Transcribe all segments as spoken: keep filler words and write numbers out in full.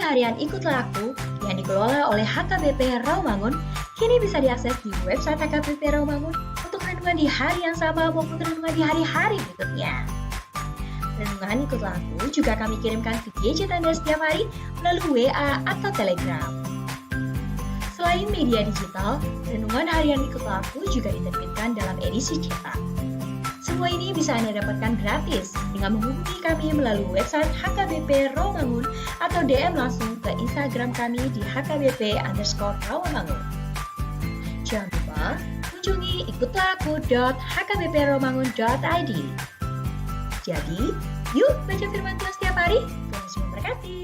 harian Ikutlah Aku yang dikelola oleh H K B P Rawamangun kini bisa diakses di website H K B P Rawamangun untuk renungan di hari yang sama maupun renungan di hari-hari berikutnya. Renungan Ikutlah Aku juga kami kirimkan ke gadget Anda setiap hari melalui W A atau Telegram. Selain media digital, renungan harian Ikutlah Aku juga diterbitkan dalam edisi cetak. Semua ini bisa Anda dapatkan gratis dengan menghubungi kami melalui website H K B P Rawamangun atau D M langsung ke Instagram kami di H K B P underscore Rawamangun. Jangan lupa kunjungi ikutlah aku dot H K B P rawamangun dot I D. Jadi, yuk baca firman Tuhan setiap hari. Tuhan Yesus memberkati.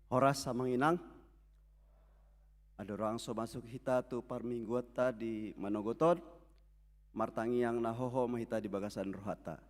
Horas amang inang. Andorang so masuk hita tu parmingguonta di manogot on, martangiang na hoho ma hita di bagasan rohanta.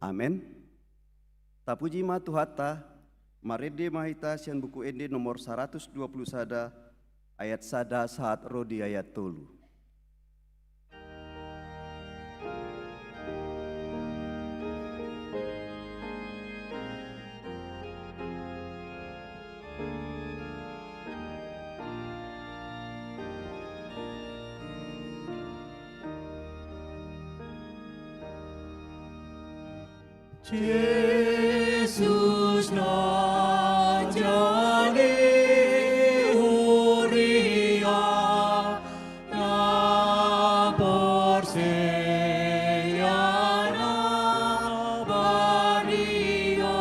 Amen. Tapuji ma Tuhanta. Marende ma hita sian Buku Ende nomor saratus dua pulu sada, ayat sada sahat ro di ayat tolu. Jesus na jadi huria na porsea na badia.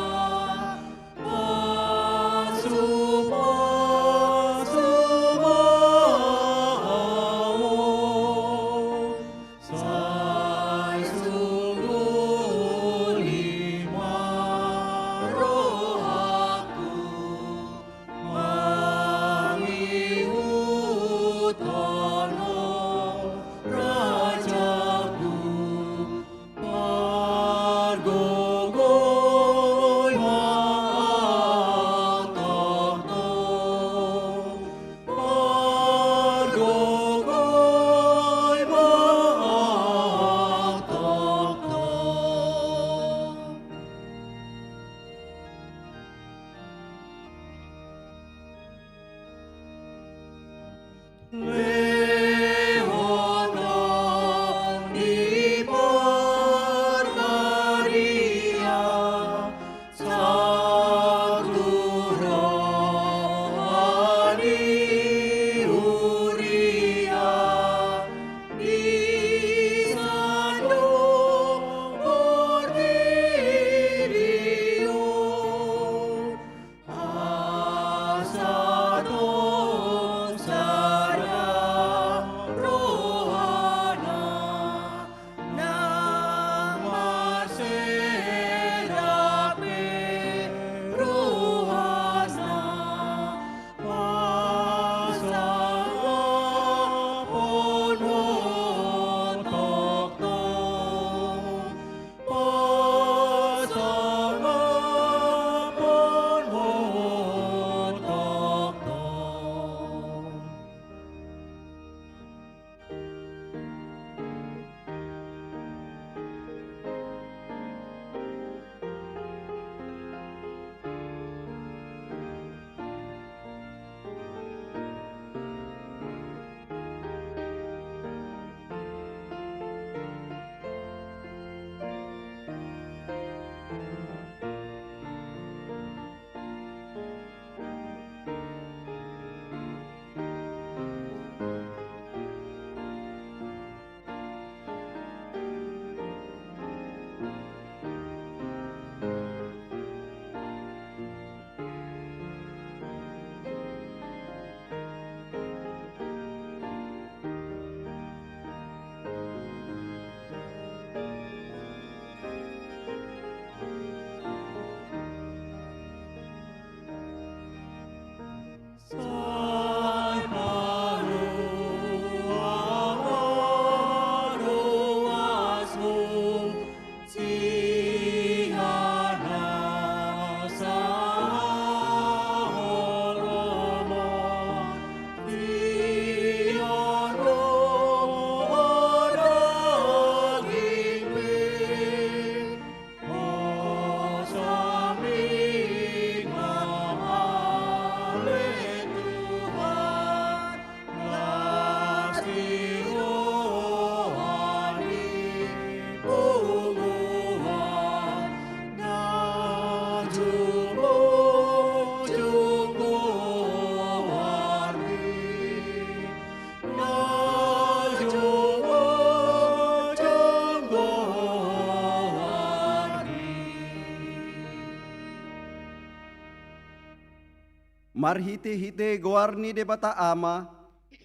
Marhite-hite goar ni Debata Ama,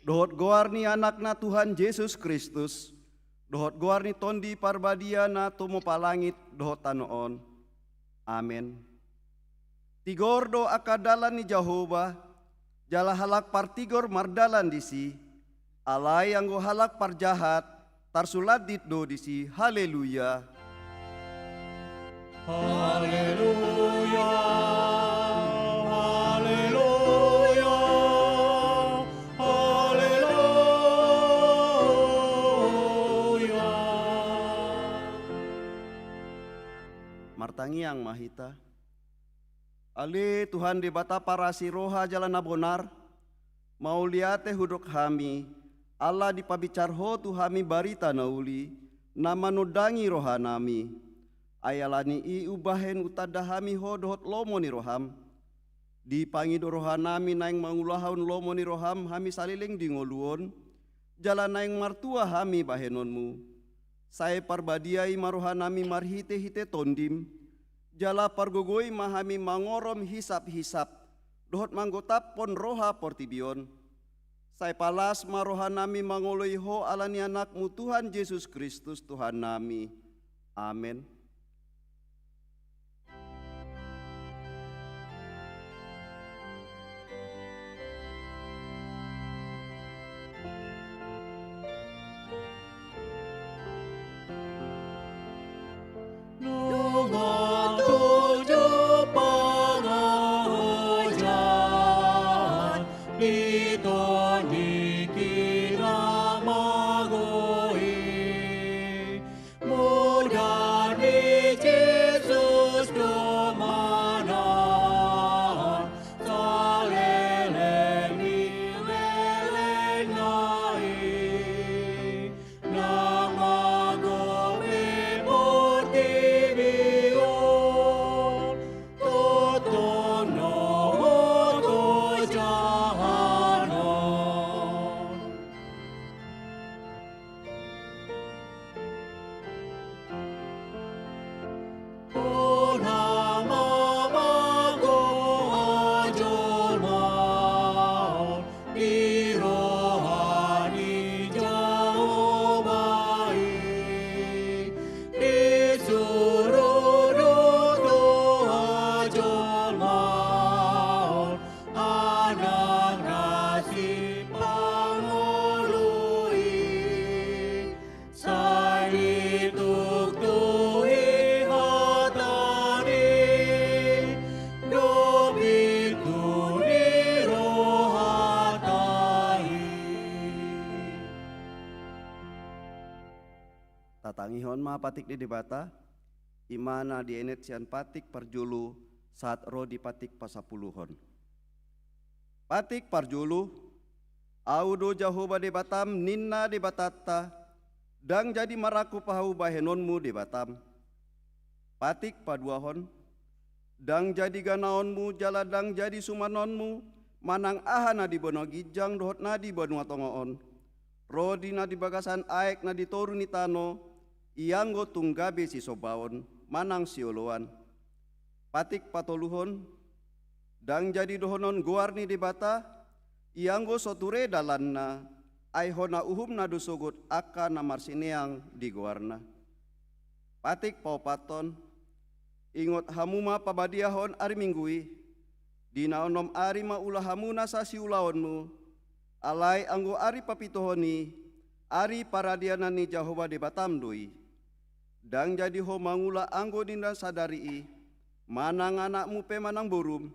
dohot goar ni Anakna Tuhan Jesus Kristus, dohot goar ni Tondi Parbadia na tumompa langit dohot tano on. Amen. Tigor do angka dalan ni Jahowa, jala halak partigor mardalan disi, alai anggo halak parjahat, tarsulandit do disi. Haleluya. Haleluya, haleluya, haleluya. Martangiang ma hita. Ale Tuhan Debata parasi roha jala na bonar, mauliate hudok hami, ala dipabincar Ho tu hami barita na uli, na manondangi rohanami. Ai ala ni i umbahen utanda hami Ho dohot lomo ni roham. Dipangido rohanami naeng mangulahon lomo ni roham hami saleleng di ngolu on, jala naeng martua hami bahenonmu. Sai parbadiai ma rohanami marhite-hite Tondim, jala pargogoi ma hami mangorom hisap-hisap, dohot manggotaphon roha portibi on. Sai palas ma rohanami mangoloi Ho ala ni Anakmu Tuhan Jesus Kristus Tuhannami. Amen. Nunga tujuh pangahujan, piton di kira magoi. Muda ni Jesus do manang, saleleng ni lelengna i. Nang mago pe portibi on, tongtong do oto jahanon. Unang ma mago hajolmaon di roha ni Jahowa i, di suru do tu hajolmaon Anak na sipangolu i, sai dituktuhi hata ni, dohot pintu ni rohata i. Tatangihon ma patik ni Debata, i ma na dienet sian patik parjolo sahat ro di patik pasampuluhon. Patik parjolo, Ahu do Jahowa Debatam, ninna Debatanta, ndang jadi marangkup Ahu bahenonmu Debatam. Patik paduahon, ndang jadi ganaonmu jala ndang jadi sumanonmu manang aha na di banua ginjang dohot na di banua tonga on, ro di na di bagasan aek na di toru ni tano, ianggo tung gabe sisombaon manang sioloan. Patik patoluhon, ndang jadi dohonon goar ni Debata, ianggo so ture dalanna, ai hona uhumna do sogot angka na marsineang di goarna. Patik paopathon, ingot hamu ma pabadiahon ari Minggu i, di na onom ari ma ula hamu nasa siulaonmu, alai anggo ari papituhon i, ari paradianan ni Jahowa Debatam do i. Ndang jadi ho mangula anggo di na sadari i, manang anakmu pe manang borum,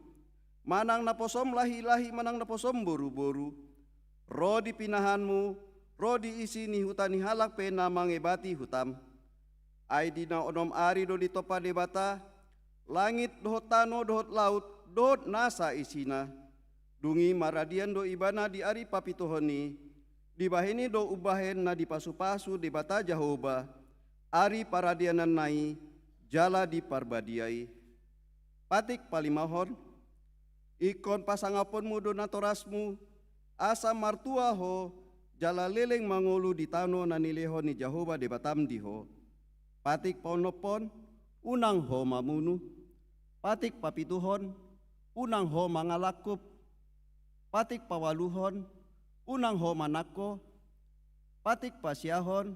manang naposom lahi-lahi manang naposom boru-boru, ro di pinahanmu, ro di isi ni huta ni halak pe na mangebati hutam. Ai di na onom ari do ditompa Debata langit dohot tano dohot laut dohot nasa isina. Dung i maradian do ibana di ari papituhon i, dibahen i do umbahen na dipasu-pasu Debata Jahowa, ari paradiananna i, jala diparbadiai. Patik palimahon, ingkon pasangaponmu do natorasmu, asa martua ho, jala leleng mangolu di tano na nilehon ni Jahowa Debatam di ho. Patik paonomhon, unang ho mamunu. Patik papituhon, unang ho mangalangkup. Patik paualuhon, unang ho manangko. Patik pasiahon,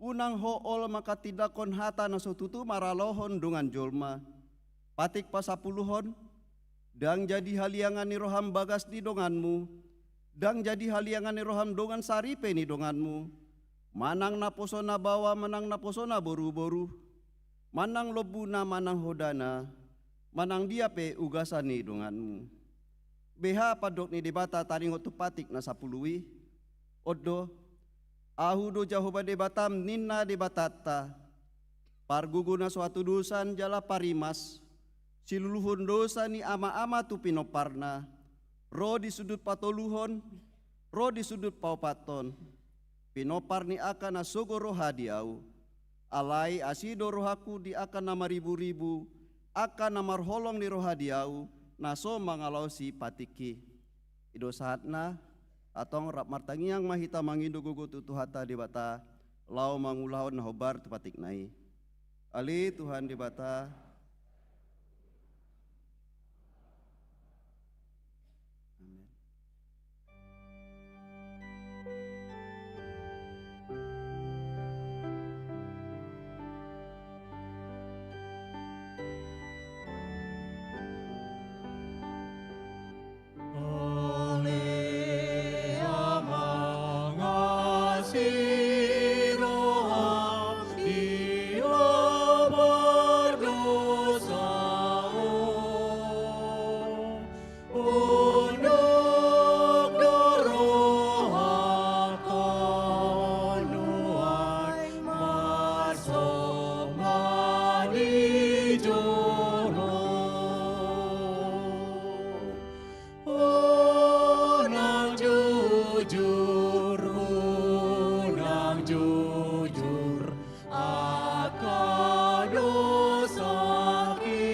unang ho olo manghatindanghon hata na so tutu maralohon dongan jolma. Patik pasampuluhon, ndang jadi haliangan ni roham bagas ni donganmu, ndang jadi haliangan ni roham dongan saripe ni donganmu, manang naposona baoa manang naposona boruboru, manang lombuna manang hodana, manang dia pe ugasan ni donganmu. Beha pandok ni Debata taringot tu patik na sampulu i? On do: Ahu do Jahowa Debatam, ninna Debatanta, pargogo na so hatudosan jala parimas, siluluhon dosa ni amaama tu pinomparna, ro di sundut patoluhon, ro di sundut paopathon, pinompar ni angka na sogo roha di Ahu. Alai asi do rohangku di angka na mariburibu, angka na marholong ni roha di Ahu, na so mangalaosi patikki. I do sahatna. Antong rap martangiang ma hita mangido gogo tu Tuhanta Debata, laho mangulahon na hombar tu patikna i. Ale Tuhan Debata. Amen. Unang jujur, unang jujur angka dosaki.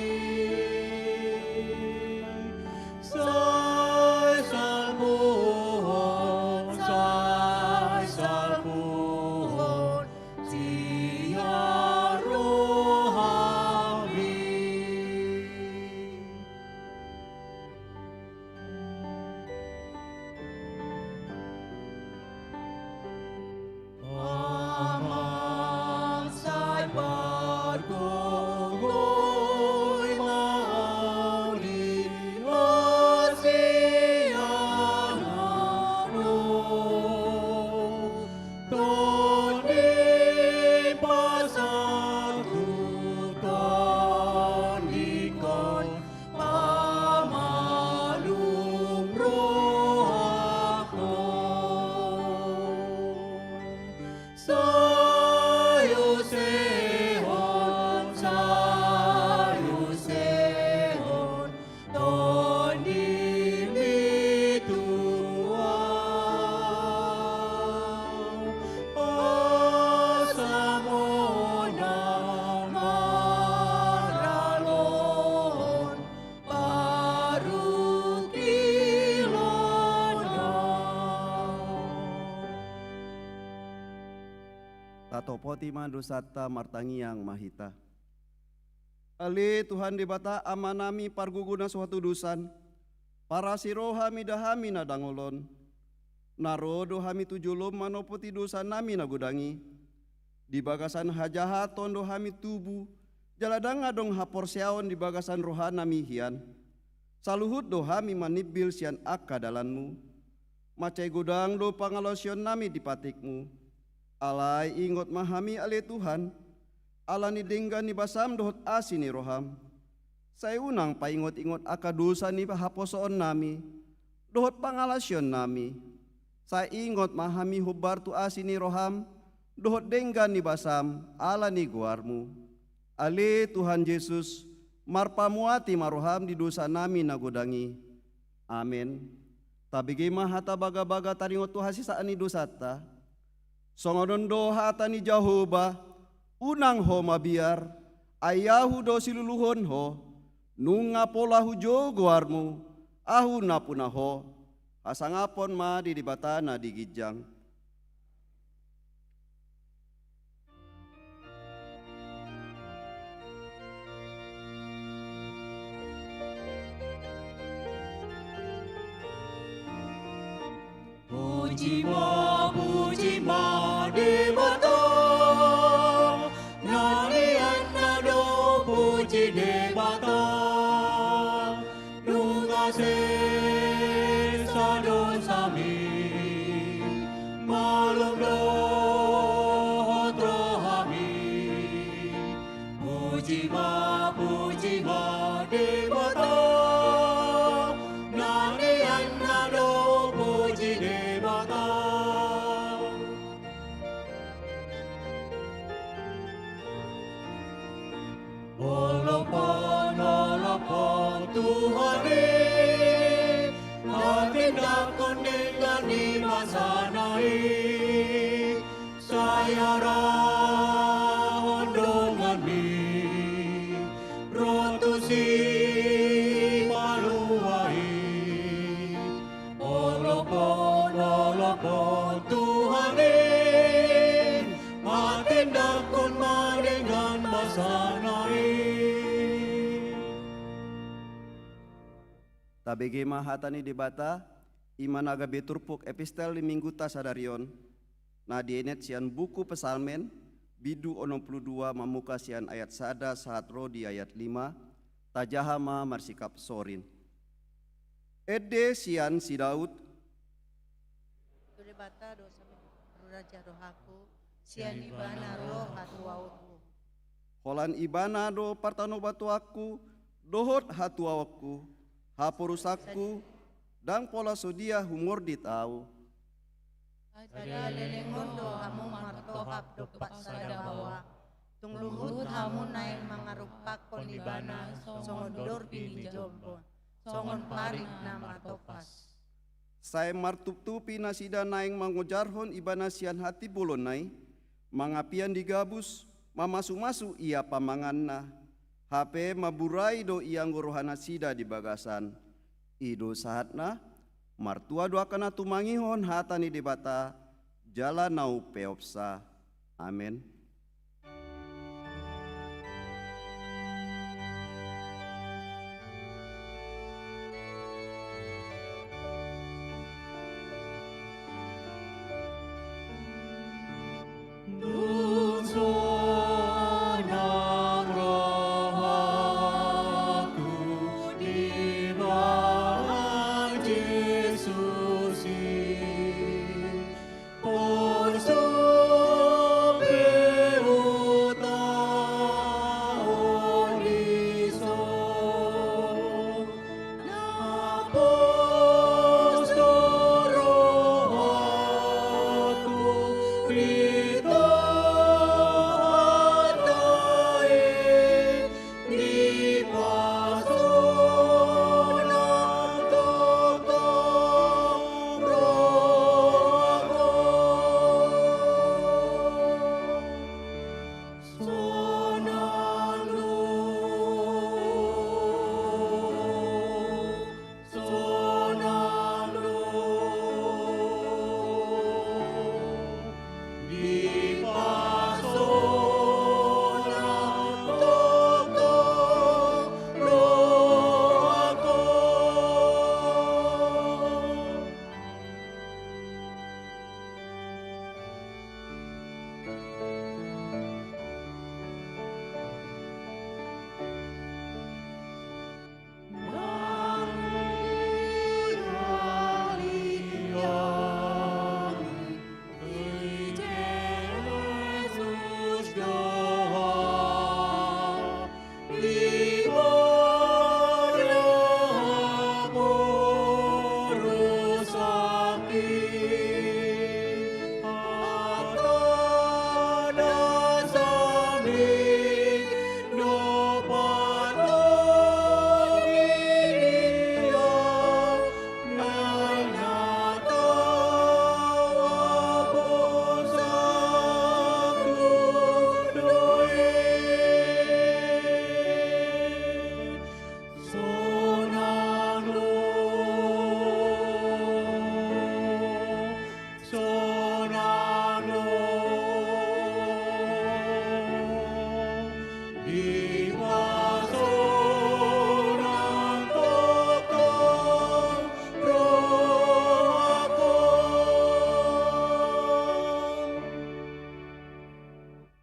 Sai salpuhon, sai salpuhon sian rohami. Amang sai pargogoi ma ahu di hasiangan on. Tondi pasahat tu tondingkon, pamalum rohangkon. Sai usehon, sai usehon tondimi tu ahu, asa monang maralohon parungkilon. Tatopoti ma dosanta, martangiang ma hita. Ale Tuhan Debata, Amanami pargogo na so hatudosan, parasi roha mida hami na dangol on. Na ro do hami tu jolom manopoti dosanami na godang i. Di bagasan hajahaton do hami tubu, jala ndang adong haporseaon di bagasan rohanami hian. Saluhut do hami manimbil sian angka dalanmu. Mansai godang do pangalaosionnami di patikmu. Alai ingot ma hami ale Tuhan, ala ni denggan ni basam dohot asi ni roham. Sai unang paingot-ingot angka dosa ni haposoonnami dohot pangalaosionnami. Sai ingot ma hami hombar tu asi ni roham dohot denggan ni basam ala ni goarmu. Ale Tuhan Jesus, marpamuati ma roham di dosanami na godang i. Amen. Tabege ma hata bagabaga taringot tu hasesaan ni dosanta. Songon on do hata ni Jahowa: Unang ho mabiar, ai Ahu do siluluhon ho. Nunga pola hujou goarmu, Ahu na puna ho. Hasangapon ma di Debata na di ginjang. Puji ma, puji ma Debata, na nian na do puji Debata. Nunga sesa dosami, malum dohot rohami. Puji ma, puji ma Debata, na nian na do puji Debata. Olopon, olopon Tuhan i, hatindanghon denggan ni basana i, sai arahon donganmi ro tu Sipalua i. Olopon, olopon Tuhan i, hatindanghon ma denggan basana i. Tabege ma hata ni Debata, i ma na gabe turpuk epistel ni Mingguta sadari on, na dienet sian buku Psalmen, bindu onom pulu dua, mamungka sian ayat sada sahat ro di ayat lima. Tajaha ma marsikap sorin. Ende sian si Daud. Tu Debata do saluhut raja rohangku, sian Ibana ro hatuaonku. Holan Ibana do partanobatoanku dohot hatuaonku, haporusanku, ndang pola so dia humordit ahu. Sada leleng on do hamu martohap dompak sada baoa. Tung luhut hamu naeng mangarumpakkon Ibana songon dorpi ni jolma, songon parik na martompas. Sai martuptupi nasida naeng mangojarhon Ibana sian hatimbulonna i, mangapian di gabus, mamasumasu ia pamanganna. Hape mamburai do ia anggo rohanasida di bagasan. I do sahatna. Martua do angka na tumangihon hata ni Debata jala na umpeopsa. Amen. Dung sonang rohangku dibahen Jesus i, porsuk pe huta on dison. Na pos do rohangku di Tuhanta i, dipasonang tongtong rohangku. Sonang do, sonang do di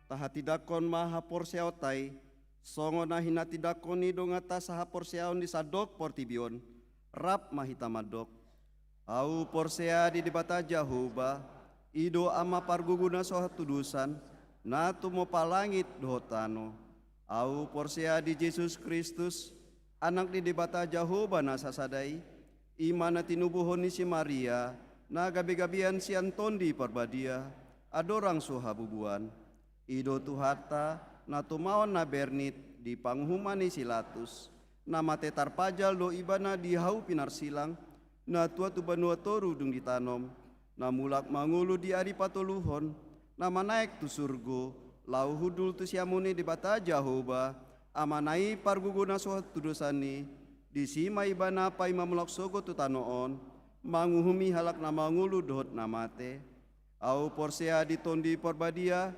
Tahatindangkon ma haporseaonta i, songon na hinatindangkon ni donganta sahaporseaon di sandok portibi on. Rap ma hita mandok: Ahu porsea di Debata Jahowa, i do Ama pargogo na so hatudosan, na tumompa langit dohot tano. Ahu porsea di Jesus Kristus, Anak ni Debata Jahowa na sasada i, i ma na tinubuhon ni si Maria, na gabegabean sian Tondi Parbadia, andorang so habubuan. I do Tuhanta, na tumaon na bernit di panguhuman ni si Latus, na mate tarpajal do Ibana di hau pinarsilang, na tua tu banua toru dung ditanom, na mulak mangolu di ari patoluhon, na manaek tu surgo, laho hundul tu siamun ni Debata Jahowa, Amana i pargogo na so hatudosan i, disi ma Ibana paima mulak sogot tu tano on, manguhumi halak na mangolu dohot na mate. Ahu porsea di Tondi Parbadia,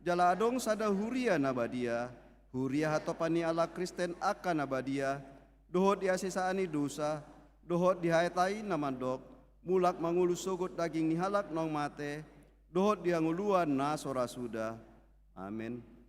jala adong sada huria na badia, huria hatopan ni halak Kristen angka na badia, dohot di hasesaan ni dosa, dohot di haeat i na mandok, mulak mangolu sogot daging ni halak naung mate, dohot di hangoluan na so ra suda. Amen.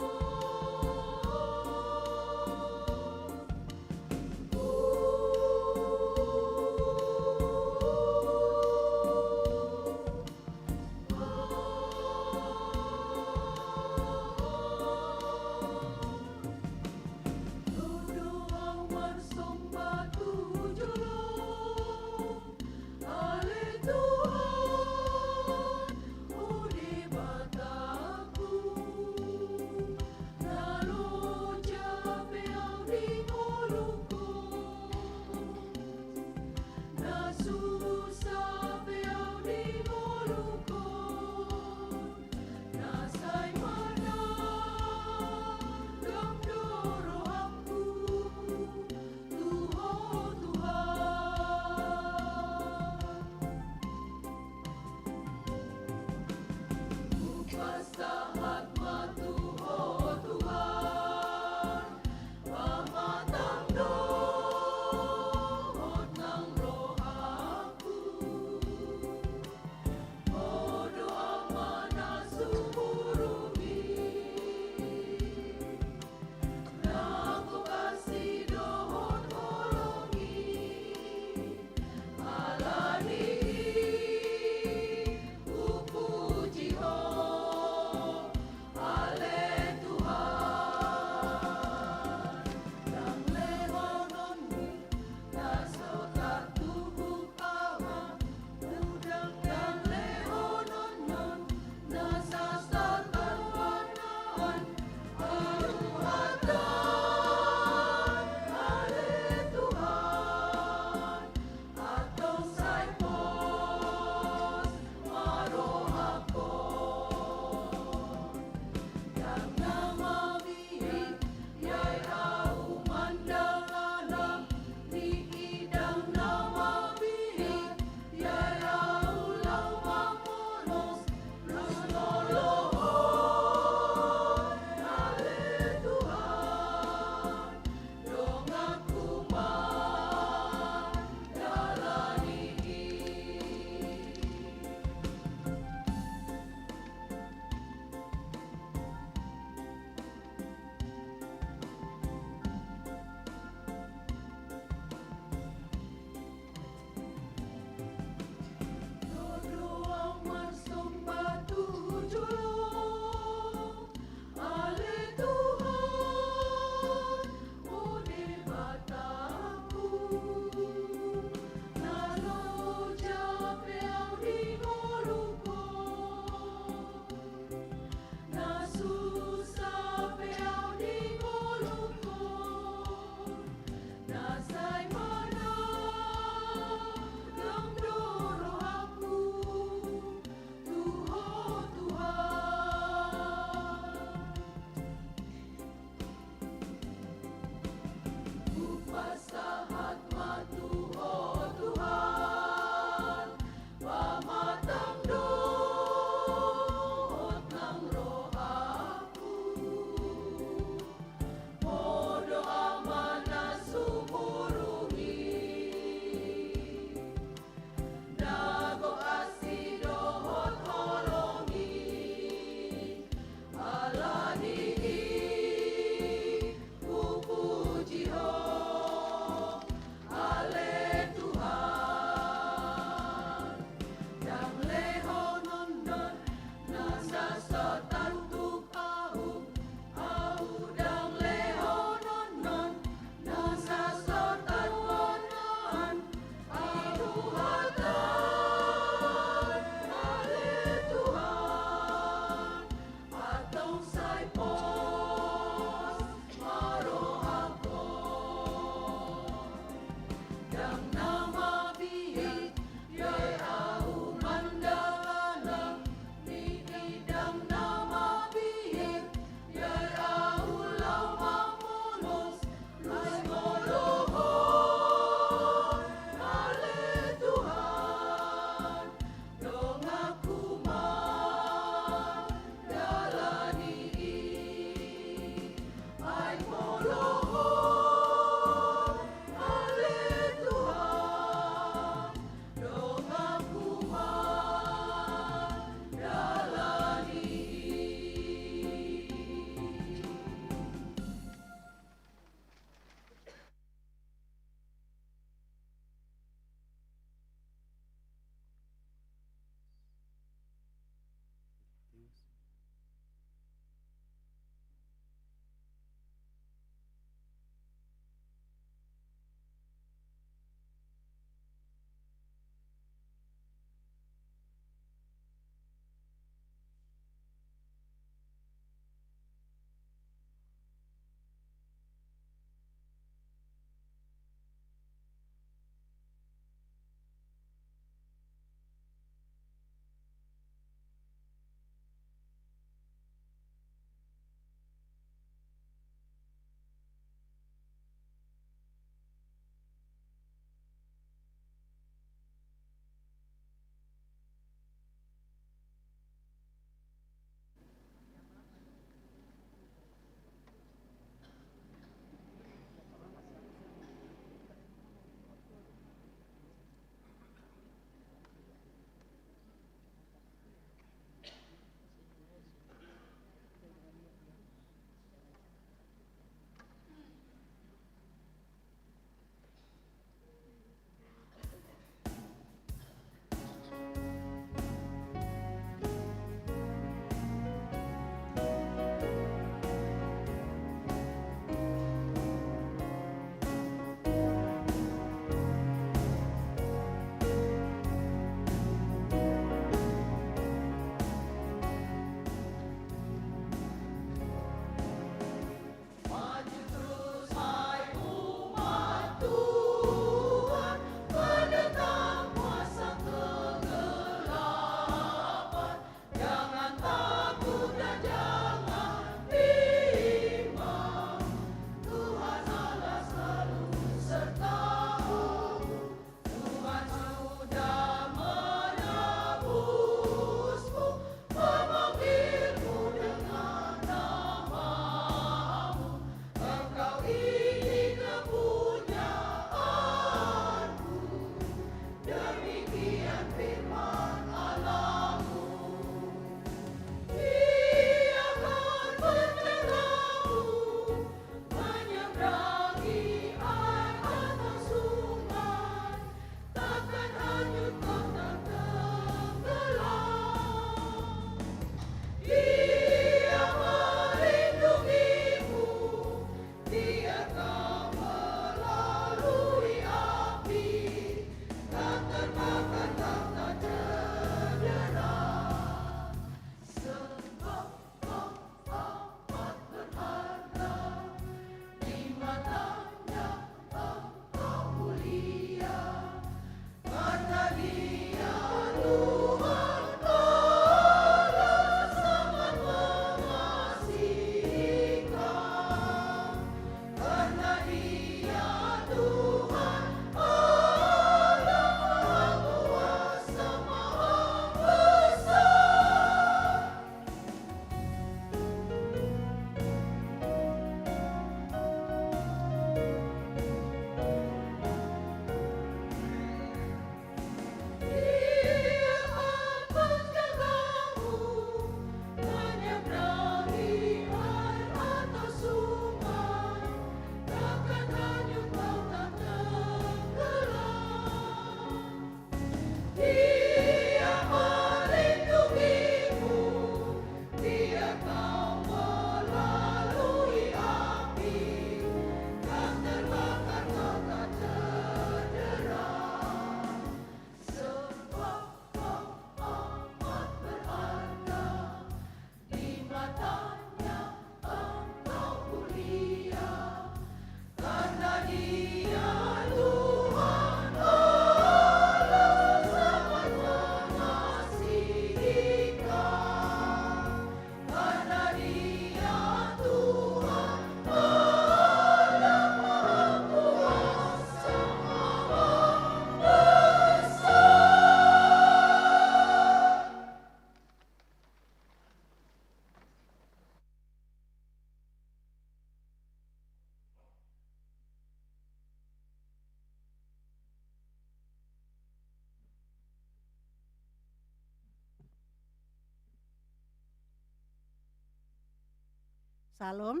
Salam.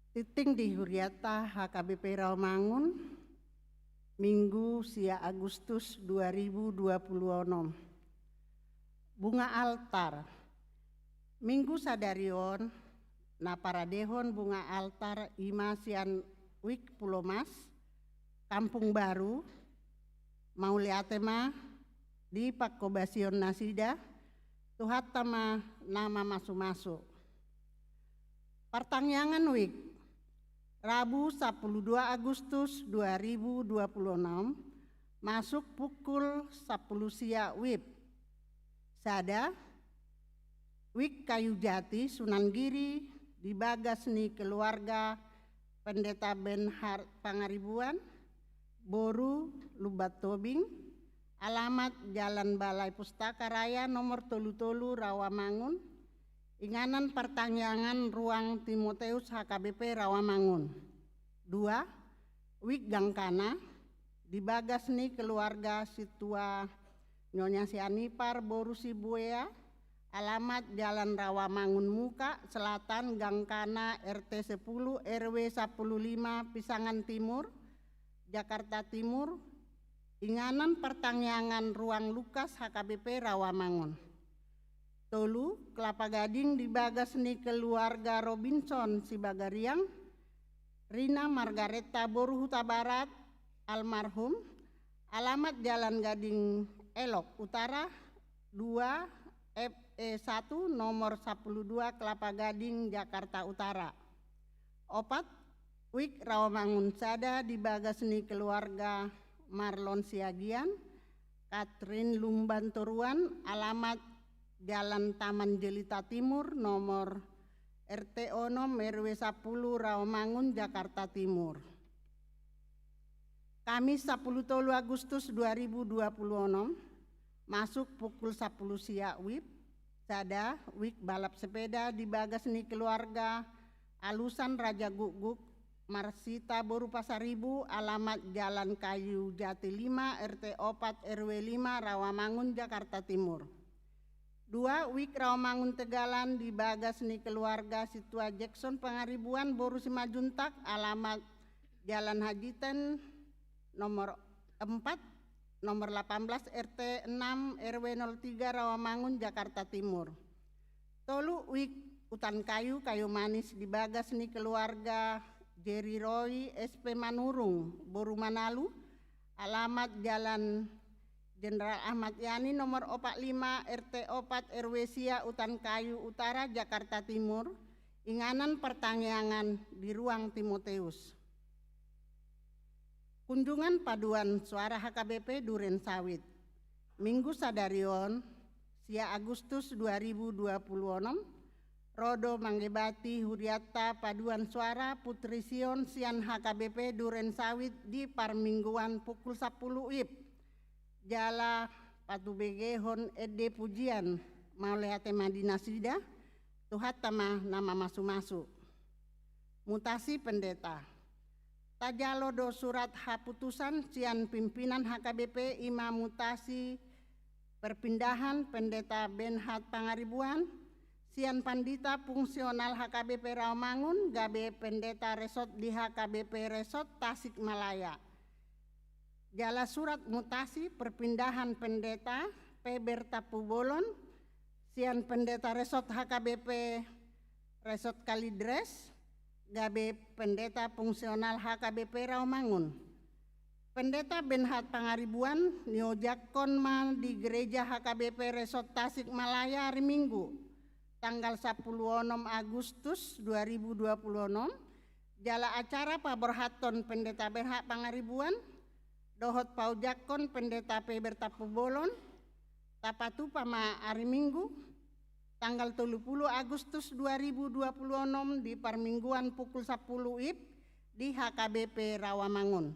Tingting di huriata H K B P Rawamangun, Minggu sia Agustus dua ribu dua puluh onom. Bunga altar. Minggu sadari on na paradehon bunga altar i ma sian Wik Pulomas, Kampung Baru. Mauliate ma di pangkobasion nasida, Tuhanta ma na mamasumasu. Partangiangan Wik, Rabu sapuluh dua Agustus dua ribu dua puluh onom, masuk pukul sapuluh sia wib. Sada, Wik Kayu Jati, Sunan Giri, di bagas ni keluarga Pendeta Benhart Pangaribuan, boru Lumban Tobing, alamat Jalan Balai Pustaka Raya nomor tolu tolu Rawamangun, inganan partangiangan ruang Timoteus H K B P Rawamangun. Dua, Wik Gangkana, di bagas ni keluarga Situa Nyonya Sianipar boru Sibuea, alamat Jalan Rawamangun Muka, Selatan, Gangkana, R T sepuluh, R W sapuluh lima, Pisangan Timur, Jakarta Timur, inganan partangiangan ruang Lukas H K B P Rawamangun. Tolu, Kelapa Gading di bagas ni keluarga Robinson Sibagariang, Rina Margareta boru Hutabarat, almarhum, alamat Jalan Gading Elok Utara, dua, F E satu, nomor sapuluh dua, Kelapa Gading, Jakarta Utara. Opat, Wik Rawamangun Sada di bagas ni keluarga Marlon Siagian, Katrin Lumban Toruan, alamat Jalan Taman Jelita Timur, nomor R T onom, R W sapuluh, Rawamangun, Jakarta Timur. Kamis sapuluh tolu Agustus dua ribu dua puluh onom, masuk pukul sapuluh sia wib. Sada, Wik balap sepeda di bagas ni keluarga Alusan Raja Gukguk, Marsita boru Pasaribu, alamat Jalan Kayu Jati lima, R T opat, R W lima, Rawamangun, Jakarta Timur. Dua, Wik Rawamangun Tegalan di bagas ni keluarga Situa Jackson Pangaribuan boru Simanjuntak, alamat Jalan Hajiten nomor empat, nomor delapan belas, R T enam, R W nol tiga, Rawamangun, Jakarta Timur. Tolu, Wik Utan Kayu, Kayu Manis di bagas ni keluarga Jerry Roy S P Manurung, boru Manalu, alamat Jalan Jenderal Ahmad Yani nomor opat lima, R T opat, R W sia, Utan Kayu Utara, Jakarta Timur, inganan partangiangan di ruang Timoteus. Kunjungan paduan suara H K B P Duren Sawit. Minggu sadari on, sia Agustus dua ribu dua puluh onom, ro do mangebati huriatta paduan suara Putri Sion sian H K B P Duren Sawit di parmingguan pukul sapuluh wib. Jala patubegehon ende pujian, mauliate ma di nasida, Tuhanta ma na mamasumasu. Mutasi pendeta. Tajalo do surat haputusan sian pimpinan H K B P, i ma mutasi perpindahan Pendeta Benhart Pangaribuan sian pandita fungsional H K B P Rawamangun gabe pendeta resort di H K B P Resort Tasikmalaya. Jala surat mutasi perpindahan Pendeta Peber Tampubolon sian Pendeta Resort H K B P Resort Kalidres gabe pendeta fungsional H K B P Rawamangun. Pendeta Benhart Pangaribuan niojakkon ma di Gereja H K B P Resort Tasikmalaya ari Minggu, tanggal sapuluh onom Agustus dua ribu dua puluh onom, jala acara paborhathon Pendeta Benhart Pangaribuan dohot paojakkon Pendeta Peber Tampubolon tapatupa ma ari Minggu, tanggal tolu puluh Agustus dua ribu dua puluh onom di parmingguan pukul sapuluh wib di H K B P Rawamangun.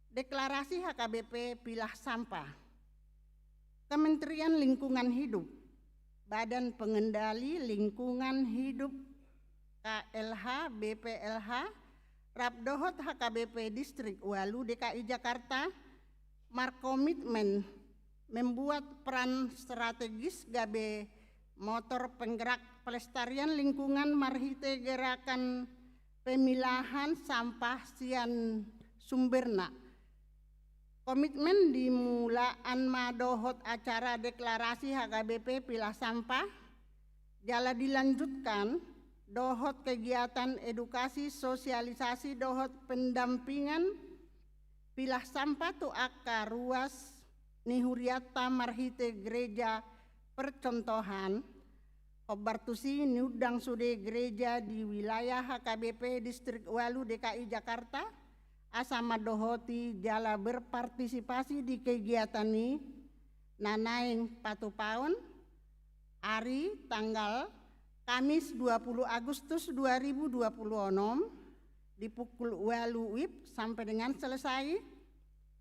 Deklarasi H K B P pilah sampah. Kementerian Lingkungan Hidup, Badan Pengendali Lingkungan Hidup K L H, B P L H, rap dohot H K B P Distrik ualu D K I Jakarta markomitmen membuat peran strategis gabe motor penggerak pelestarian lingkungan marhite gerakan pemilahan sampah sian sumberna. Komitmen di mulaan ma dohot acara deklarasi H K B P pilah sampah, jala dilanjutkan dohot kegiatan edukasi, sosialisasi dohot pendampingan pilah sampah tu angka ruas ni hurianta marhite gereja percontohan. Hombar tusi niundang sude gereja di wilayah H K B P Distrik Ualu D K I Jakarta asa mandohoti jala berpartisipasi di kegiatan i, na naeng patupaon ari tanggal Kamis dua puluh Agustus dua ribu dua puluh enam di pukul ualu wib sampai dengan selesai.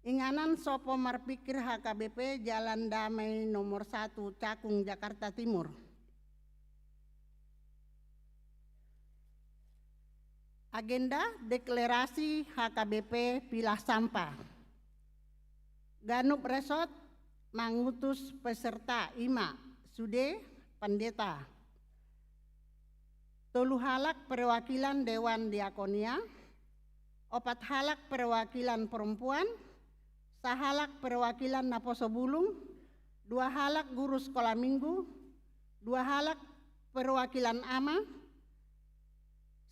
Inganan Sopo Marpikir H K B P Jalan Damai nomor satu, Cakung, Jakarta Timur. Agenda deklarasi H K B P pilah sampah. Ganup resort mangutus peserta, ima sude pandeta. Tolu halak perwakilan Dewan Diakonia, opat halak perwakilan perempuan, sahalak perwakilan naposo bulung, dua halak guru sekolah minggu, dua halak perwakilan ama,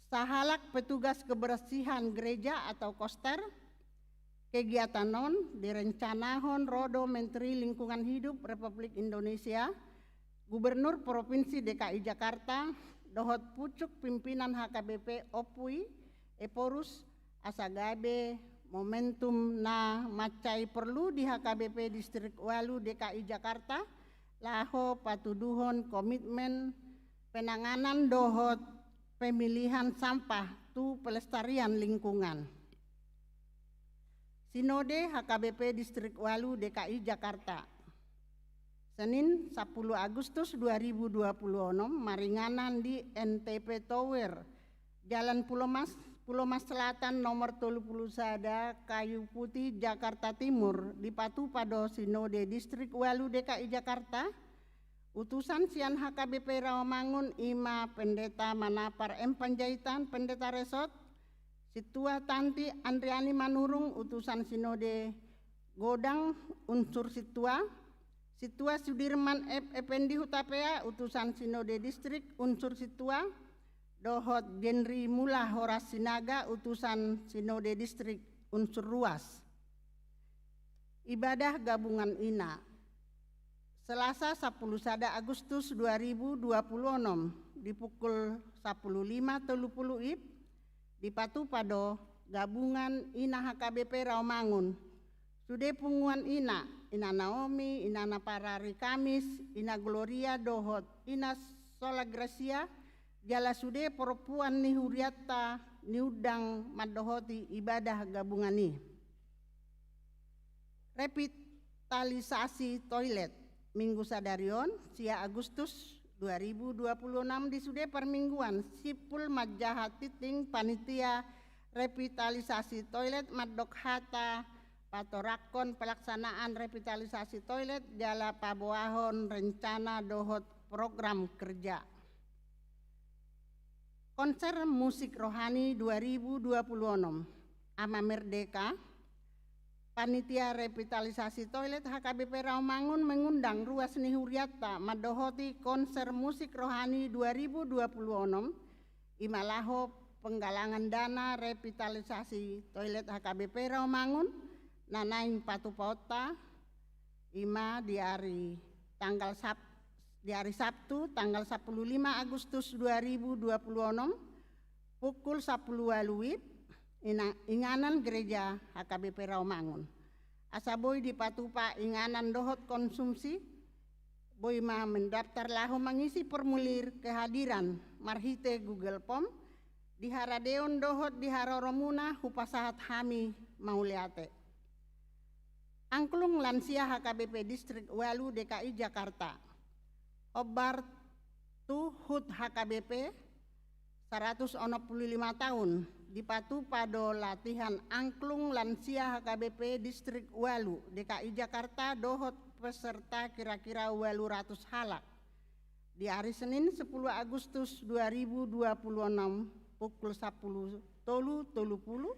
sahalak petugas kebersihan gereja atau koster. Kegiatan on direncanahon ro do Menteri Lingkungan Hidup Republik Indonesia, Gubernur Provinsi D K I Jakarta, dohot pucuk pimpinan H K B P Ompu i, Ephorus, asa gabe momentum na mansai porlu di H K B P Distrik Ualu D K I Jakarta, laho patuduhon komitmen penanganan dohot pemilihan sampah tu pelestarian lingkungan. Sinode H K B P Distrik Ualu D K I Jakarta. Senin, sapuluh Agustus dua ribu dua puluh enam, maringanan di N T P Tower, Jalan Pulomas, Pulomas Selatan nomor tolu puluh sada, Kayu Putih, Jakarta Timur, dipatupa do Sinode Distrik Ualu D K I Jakarta, utusan sian H K B P Rawamangun, ima Pendeta Manapar M Panjaitan, Pendeta Resort, Sintua Tanti Andriani Manurung, utusan Sinode Godang, unsur Sintua, Sintua Sudirman F Effendi Hutapea, utusan Sinode Distrik, unsur Sintua, dohot Jenry Mula Horas Sinaga, utusan Sinode Distrik, unsur ruas. Ibadah gabungan ina. Selasa, sapuluh sada Agustus dua ribu dua puluh enam, di pukul sapuluh lima tolu puluh wib, dipatupa do gabungan ina H K B P Rawamangun. Sude punguan ina, Ina Naomi, Ina Naparari Kamis, Ina Gloria dohot Ina Sola Gracia, jala sude perempuan ni hurianta niundang mandohoti ibadah gabungan i. Revitalisasi toilet. Minggu sadari on, sia Agustus dua ribu dua puluh enam, di sude parmingguan, simpul manjaha tingting panitia revitalisasi toilet mandok hata patorangkon pelaksanaan revitalisasi toilet jala paboahon rencana dohot program kerja. Konser musik rohani dua ribu dua puluh enam. Ama Merdeka, panitia revitalisasi toilet H K B P Rawamangun mengundang ruas ni hurianta mandohoti konser musik rohani dua ribu dua puluh enam, ima laho penggalangan dana revitalisasi toilet H K B P Rawamangun, na naeng patupaonta, ima di ari tanggal Sab-, di ari Sabtu, tanggal sapuluh lima Agustus dua ribu dua puluh enam, pukul sapuluh ualu wib, ina-, inganan gereja H K B P Rawamangun. Asa boi dipatupa inganan dohot konsumsi, boi ma mendaftar laho mangisi formulir kehadiran marhite Google Form, di haradeon dohot di haroromuna hupasahat hami mauliate. Angklung Lansia H K B P Distrik Ualu D K I Jakarta. Hombar tu HUT H K B P saratus onom pulu lima taon, dipatupa do latihan angklung lansia H K B P Distrik Ualu D K I Jakarta dohot peserta kira-kira ualu ratus halak. di ari Senin sepuluh Agustus dua ribu dua puluh enam pukul sampulu tolu tolu pulu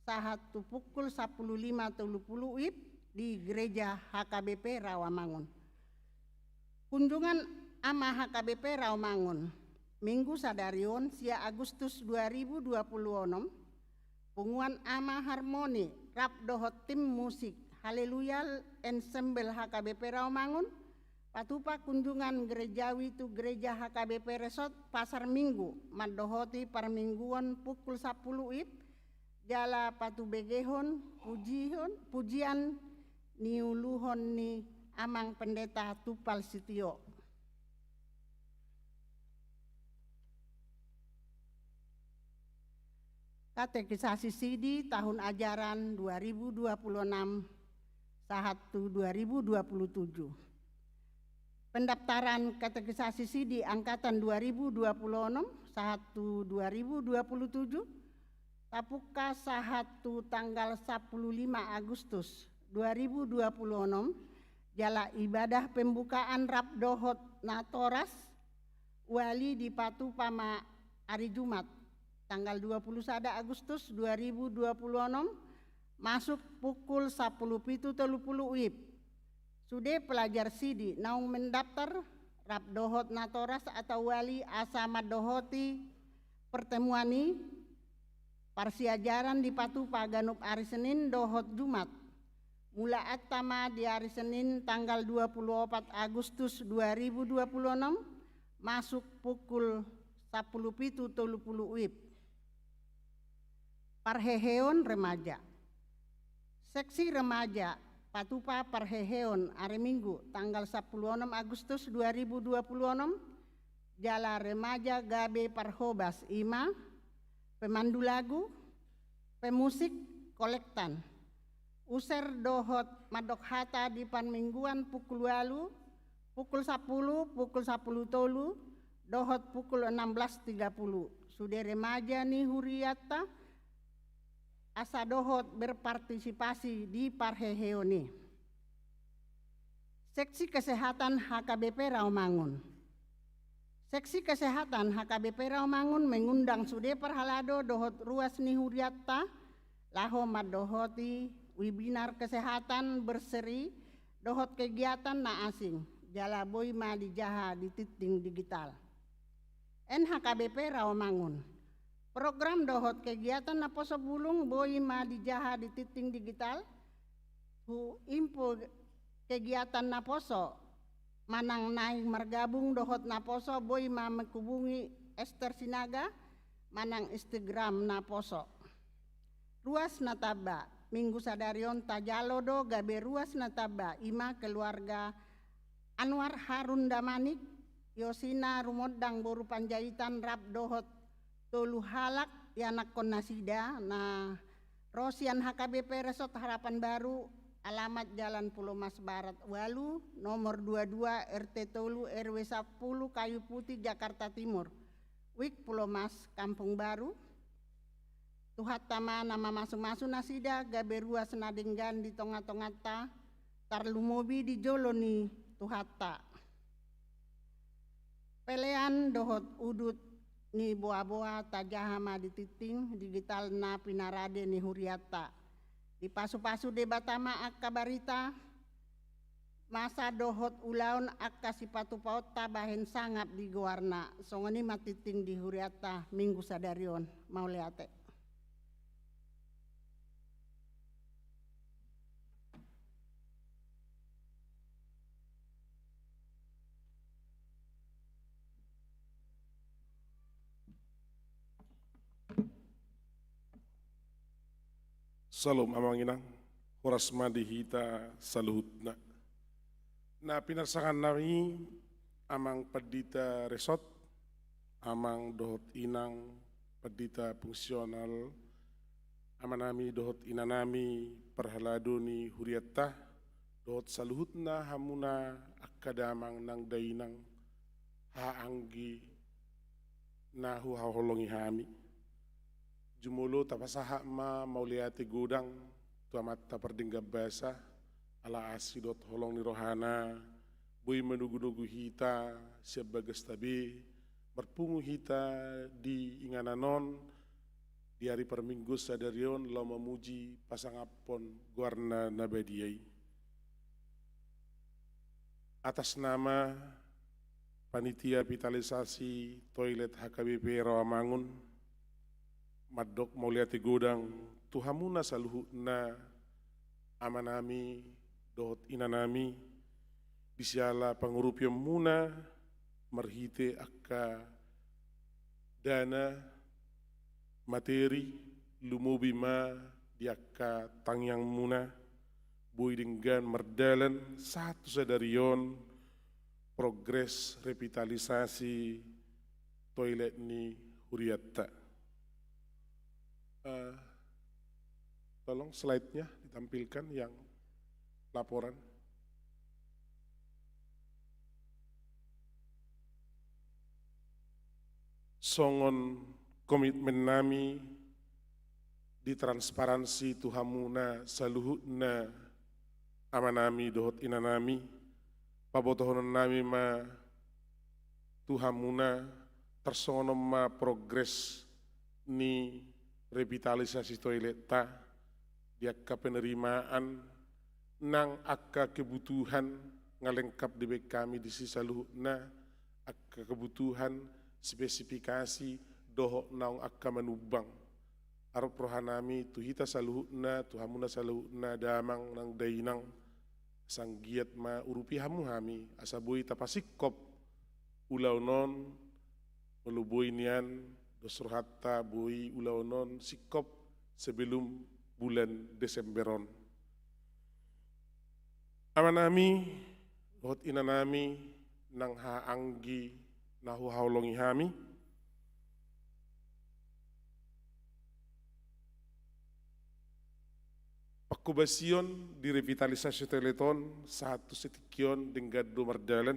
sahat tu pukul sampulu lima tolu pulu WIB di Gereja H K B P Rawamangun. Kunjungan Ama H K B P Rawamangun, Minggu sadari on, sia Agustus dua ribu dua puluh enam, punguan Ama Harmoni rap dohot tim musik Haleluya Ensemble H K B P Rawamangun patupa kunjungan gerejawi tu Gereja H K B P Resort Pasar Minggu mandohoti parmingguon pukul sampulu WIB, jala patubegehon pujihon, pujian niuluhon ni Amang Pendeta Tumpal Sitio. Katekisasi sidi tahun ajaran dua ribu dua puluh enam sahat tu dua ribu dua puluh tujuh. Pendaftaran katekisasi sidi angkatan dua ribu dua puluh enam sahat tu dua ribu dua puluh tujuh, tapungka sahat tu tanggal sampulu lima Agustus dua ribu dua puluh enam, jala ibadah pembukaan rap dohot natoras wali dipatupa ma ari Jumat, tanggal dua puluh sada Agustus dua ribu dua puluh enam, masuk pukul sampulu pitu tolu pulu WIB. Sude pelajar sidi naung mendaftar rap dohot natoras atau wali asa mandohoti pertemuan i, parsiajaran dipatupa ganup ari Senin dohot Jumat. Mulaanta ma di ari Senin tanggal dua puluh opat Agustus dua ribu dua puluh enam, masuk pukul sampulu pitu tolu pulu WIB. Parheheon remaja. Seksi remaja patupa parheheon ari Minggu tanggal sampulu onom Agustus dua ribu dua puluh onom, jala remaja gabe parhobas, i ma pemandu lagu, pemusik, kolektan. User dohot mandok hata di parmingguan pukul ualu, pukul sampulu, pukul sampulu tolu, dohot pukul enam belas tiga puluh. Sude remaja ni hurianta asa dohot berpartisipasi di parheheon i. Seksi Kesehatan H K B P Rawamangun. Seksi Kesehatan H K B P Rawamangun mengundang sude parhalado dohot ruas ni hurianta laho mandohoti webinar kesehatan berseri dohot kegiatan na asing, jala boi ma dijaha di tinting digital. N H K B P Rawamangun. Program dohot kegiatan naposo bulung boi ma dijaha di tinting digital. Tu info kegiatan naposo manang naeng margabung dohot naposo boi ma menghubungi Ester Sinaga manang Instagram naposo. Ruas na tamba, Minggu sadari on tajalo do gabe ruas na tamba, i ma keluarga Anwar Harun Damanik, Yosina Rumondang boru Panjaitan rap dohot tolu halak ianakkon nasida na ro sian H K B P Resort Harapan Baru, alamat Jalan Pulomas Barat ualu, nomor dua dua, R T tolu, R W sampulu, Kayu Putih, Jakarta Timur. WIB Pulomas, Kampung Baru. Tuhanta ma na mamasumasu nasida gabe ruas na denggan di tongatonganta, tarlumobi di jolo ni Tuhanta. Pelean dohot udut ni boaboa tajaha ma di tinting digital na pinarade ni hurianta. Dipasupasu Debata ma angka barita, masa dohot ulaon angka sipatupaonta bahen sangap di goarna. Songon i ma tinting di hurianta Minggu sadari on. Mauliate. Salom, Amang Inang, horas ma di hita saluhutna. Na pinarsangapan nami Amang Pandita Resort, Amang dohot Inang Pandita Fungsional, Amanami dohot Inanami parhalado ni hurianta, dohot saluhutna hamuna angka damang nang dainang, haha anggi na huhaholongi hami. Jumolo tapasahat ma mauliate godang tu Amanta Pardenggan Basa, ala asi dohot holong ni rohana boi manogunogu hita sian bagasta be, marpungu hita di inganan on, di ari parmingguon sadari on laho mamuji pasangaphon goarna na badia i. Atas nama Panitia Revitalisasi Toilet H K B P Rawamangun, mandok mauliate godang tu hamuna saluhutna, amanami dohot inanami, di siala pangurupionmuna marhite angka dana, materi, lumobi ma di angka tangiangmuna, boi denggan mardalan sahat tu sadari on progres revitalisasi toilet ni hurianta. Eh, tolong slide-nya ditampilkan yang laporan. Songon komitmen nami di transparansi tu hamuna saluhutna, amanami dohot inanami, pabotohonon nami ma tu hamuna, tarsongon on ma progres ni revitalisasi toiletta, di angka penerimaan nang angka kebutuhan, nga lengkap dibaen hami disi saluhutna, angka kebutuhan, spesifikasi, dohot naung angka manumbang. Arop rohanami tu hita saluhutna, tu hamuna saluhutna damang nang dainang, asa anggiat ma urupi hamu hami, asa boi tapasingkop ulaon on, molo boi nian dos rohanta boi ulaon on singkop sebelum bulan Desember on. Amanami dohot inanami nang haha anggi na huhaholongi hami, panghobasion di revitalisasi toilet on sahat tu saonari on denggan do mardalan.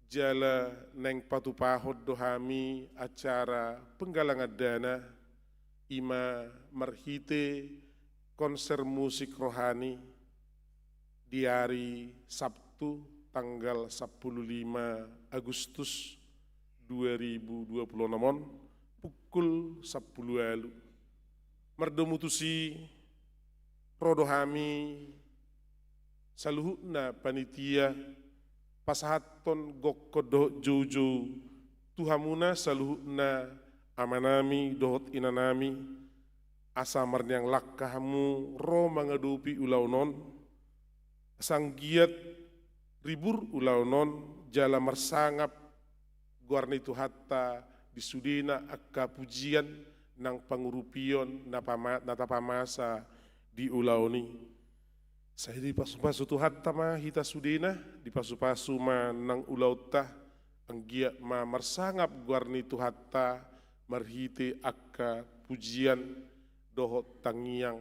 Jala naeng patupahon do hami acara penggalangan dana, i ma marhite konser musik rohani di ari Sabtu tanggal sampulu lima Agustus dua ribu dua puluh enam on, pukul sampulu ualu. Mardomu tusi, ro do hami saluhutna panitia pasahathon gokhon dohot joujou tu hamuna saluhutna, amanami dohot inanami, asa marniang langka hamu ro mangadopi ulaon on, asa anggiat ribur ulaon on jala marsangap goar ni Tuhanta di sudena angka pujian nang pangurupion na pama-, na tapamasa di ulaon i. Sai dipasupasu Tuhanta ma hita sudena, dipasupasu ma nang ulaonta, anggiat ma marsangap goar ni Tuhanta marhite angka pujian dohot tangiang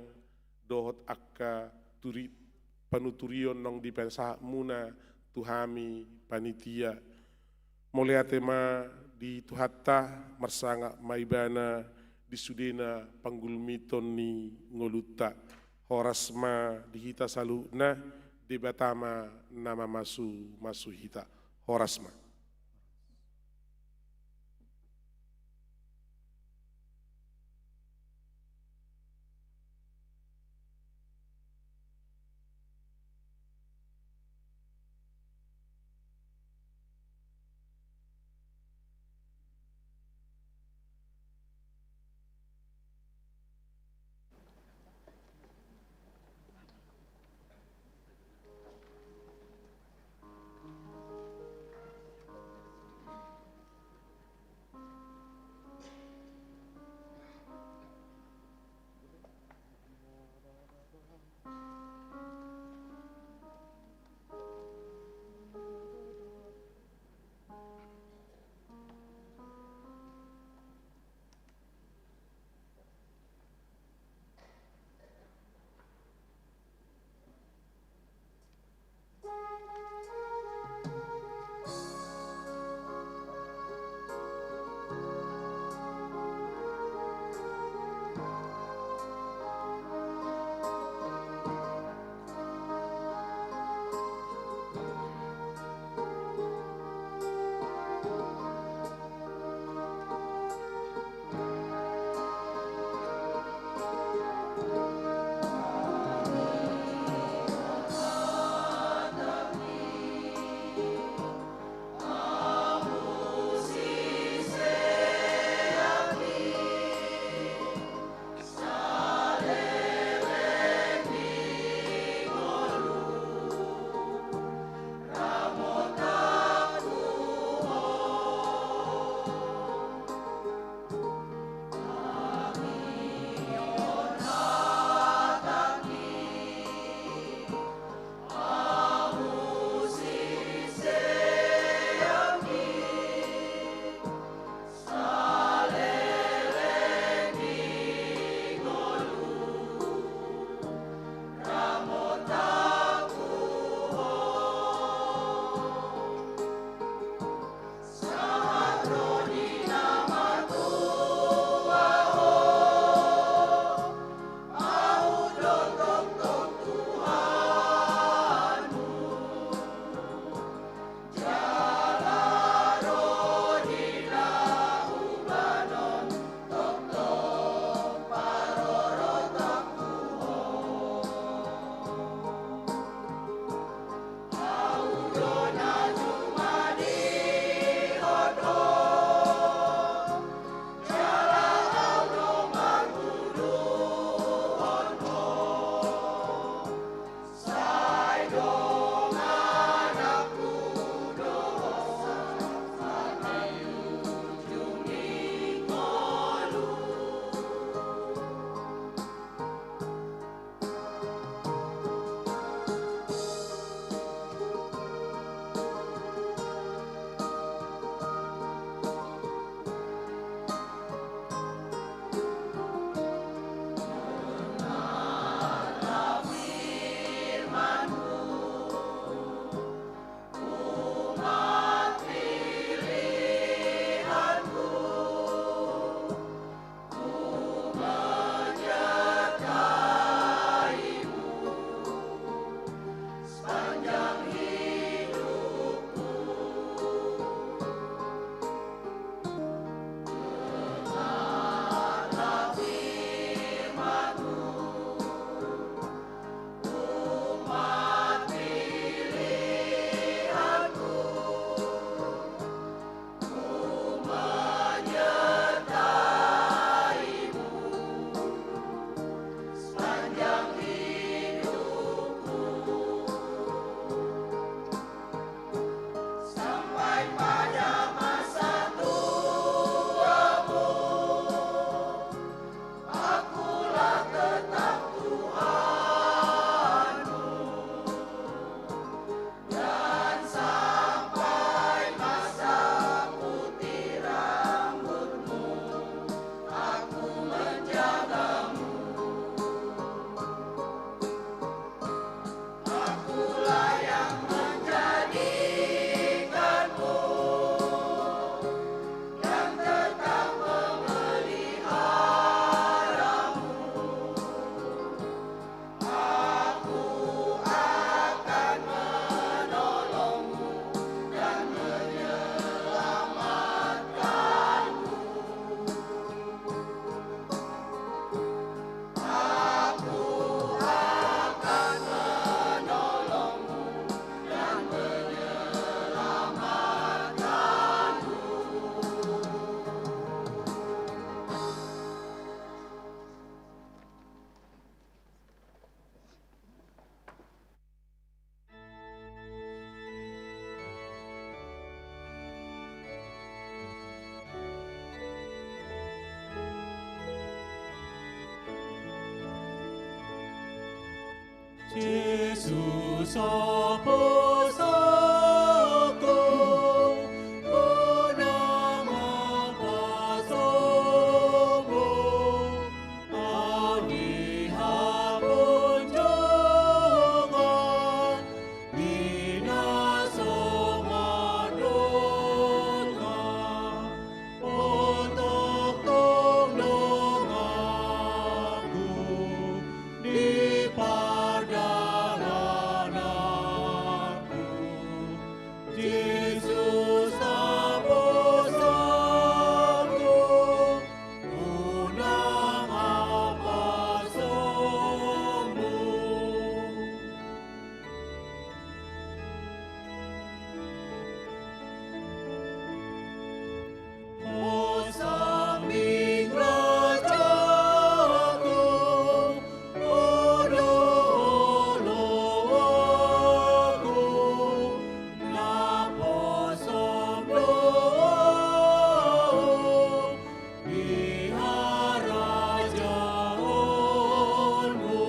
dohot angka turi-, panuturion naung dipasahatmuna tu hami panitia. Mauliate ma di Tuhanta, marsangap ma Ibana di sudena panggulmiton ni ngolunta. Horas ma di hita saluhutna, Debata ma na mamasumasu hita. Horas ma. Jesus, aposako, unang aposako, au di hapunjunan, di na so mandongani. Potong tong donganku di pardalananku, Jesus, aposako, unang aposonmu. Hosang bing rajaku, odo oloanku, naposom do ahu di harajaonmu.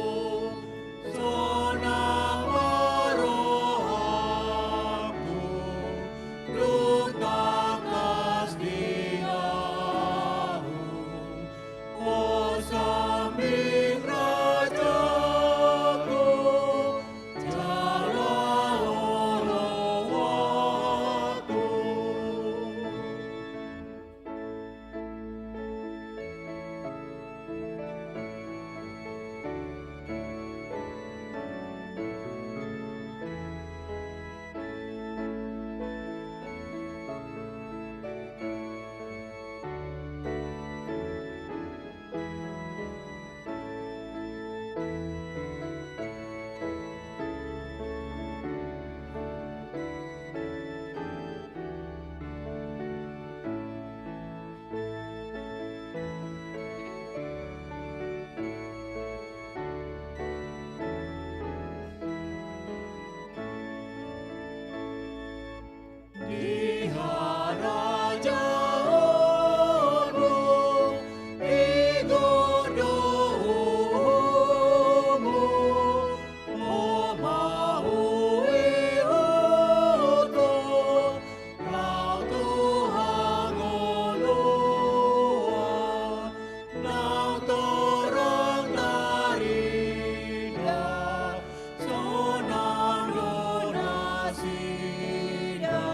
Sonang ma rohangku, dung tangkas di ahu, hosang bing rajaku, jala oloanku. Di harajaonmu, di gondomu, ho ma huihut ho, laho tu hangoluan, naung torang tarida, sonang do nasida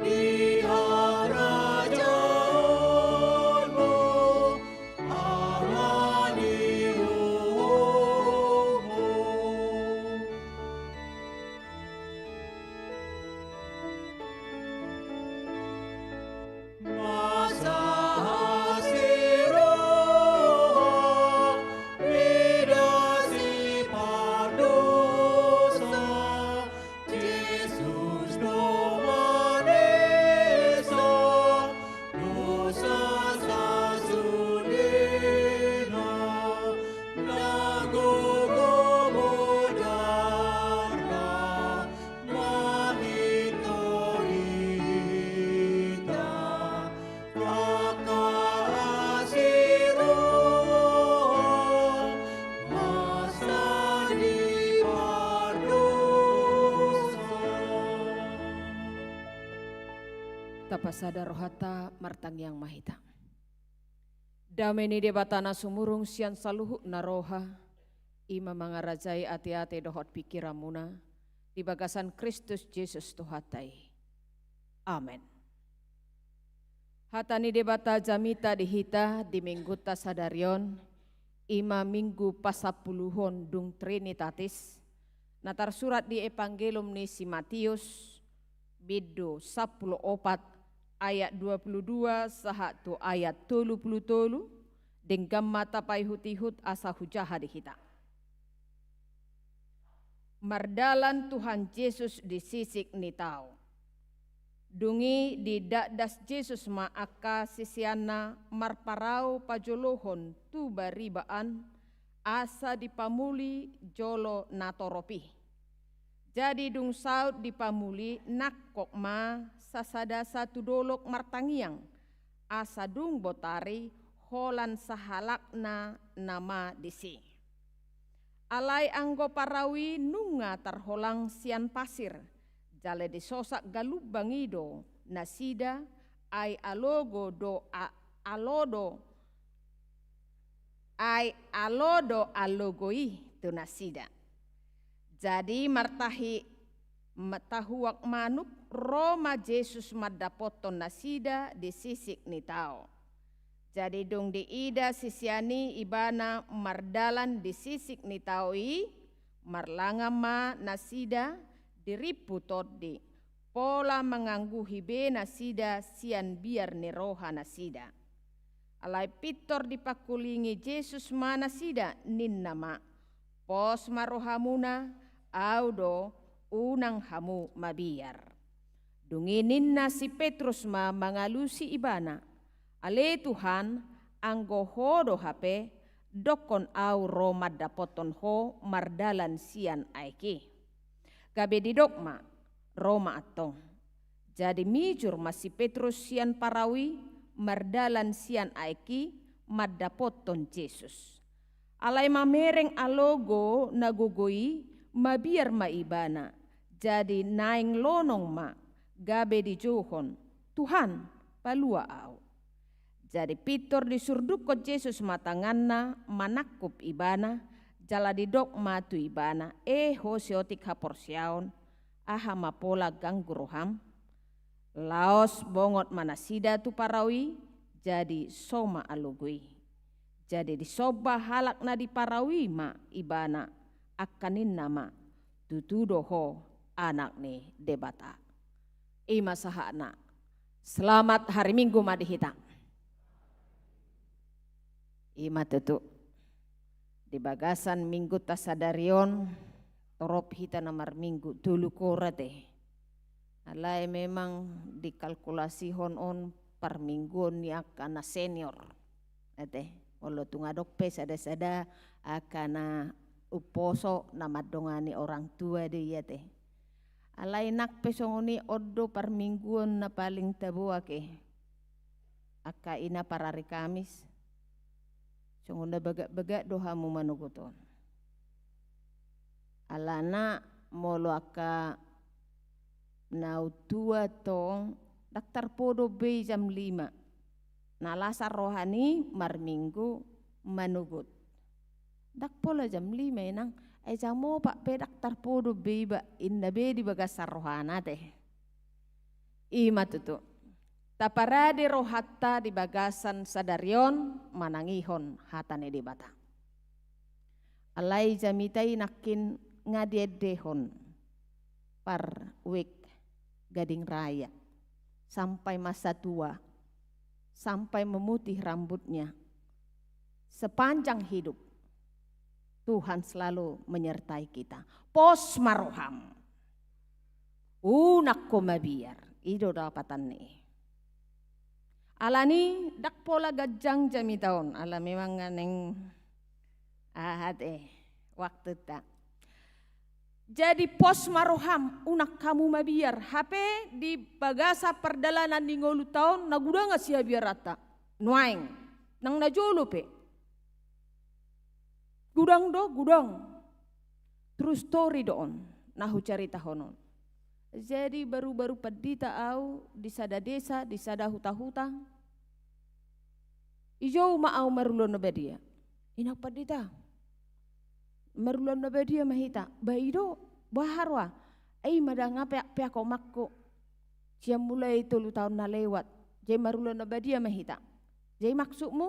di harajaonmu, ala ni uhummu. Mansai asi roha mida sipardosa, Jesus do manesa dosa sasudena, na gogo modar na mangido di hita, angka asi roha mansai dipardosa. Tapasada rohanta, martangiang ma hita. Dame ni Debata na sumurung sian saluhutna roha, i ma mangarajai ateate dohot pingkiranmuna, di bagasan Kristus Jesus Tuhanta i. Amen. Hata ni Debata jamita di hita di Minggunta sadari on, i ma Minggu pasampuluhon dung Trinitatis, na tarsurat di Evangelium ni si Matius, bindu sampulu opat, ayat dua pulu dua sahat tu ayat tolu pulu tolu, denggan ma tapaihut-ihut asa hujaha di hita. Mardalan Tuhan Jesus di sisik ni tao. Dung i didakdas Jesus ma angka siseanna marparau pajolohon tu bariba an, asa dipamuli jolo natorop i. Jadi dung saut dipamuli, nangkok ma sasada satu dolok martangiang, asa dung botari holan sahalakna nama disi. Alai anggo parau i nunga tarholang sian pasir, jala disosak galumbang i do nasida, ai alogo do a-, alo do, ai alo do alogo i tu nasida. Jadi martahi, ma-, tahuak manuk, ro ma Jesus mandapothon nasida di sisik ni tao. Jadi dung diida sisean i Ibana mardalan di sisik ni tao i, marlanga ma nasida di rimpu tondi, pola mangangguhi be nasida sian biar ni roha nasida. Alai pintor dipangkulingi Jesus ma nasida, ninna ma: Pos ma rohamuna, Ahu do, unang hamu mabiar. Dung i ninna si Petrus ma mangalusi Ibana: Ale Tuhan, anggo Ho do hape, dokkon ahu ro mandapothon Ho mardalan sian aek i. Gabe didok ma: Ro ma antong. Jadi mijur ma si Petrus sian parau i, mardalan sian aek i, mandapothon Jesus. Alai mamereng alogo na gogo i, mabiar ma ibana. Jadi naeng lonong ma, gabe dijouhon: Tuhan, palua ahu. Jadi pintor disurdukkon Jesus ma tanganna manangkup ibana, jala didok ma tu ibana: E ho siotik haporseaon, aha ma pola ganggu roham? Laos bongot ma nasida tu parau i, jadi so ma alogo i. Jadi disomba halak na di parau i ma ibana, angka ninna ma: Tutu do Ho Anak ni Debata. I ma sahatna. Selamat hari Minggu ma di hita. I ma tutu. Di bagasan minggunta sadari on, torop hita na marminggu tolu kora te. Alai memang dikalkulasihon on parmingguon ni angka na senior. Ate, molo tung adong pe sada-sada angka na umposo na mandongani orang tua do i ate. Alai nang pe songon i, on do parmingguon na paling tabo ate. Angka ina parari Kamis, songon na bagak-bagak do hamu manogot on. Alana molo angka na tua tong, ndang tarpodo be i jam lima. Na las roha ni marminggu manogot. Ndang pola jam lima i nang, ai jam opat pe ndang tarpodo be iba, inna be di bagasan rohana te. I ma tutu. Taparade rohanta di bagasan sadari on manangihon hata ni Debata. Alai jamita i nangkin nga diendehon par wijk gading raya, sampai masa tua, sampai memutih rambutnya, sepanjang hidup, Tuhan selalu menyertai kita. Pos ma roham. Unang ho mabiar. I do lapatan ni i. Alani ndang pola ganjang jamita on. Ala memang nga naeng aha te waktunta. Jadi pos ma roham, unang hamu mabiar. Hape di bagasan pardalanan ni ngolunta on, na godang siabiaranta. Nuaeng, nang na jolo pe. Godang do, godang. True story do on, na hucaritahon on. Jadi baru-baru pandita au di sada desa, di sada huta-huta. Dijou ma au marulaon na badia. Inang pandita, marulaon na badia ma hita. Ba i do, boha roha? Ai ma ndang peak-peak omakku sian mulai tolu taon na lewat. Jadi marulaon na badia ma hita. Jadi maksudmu,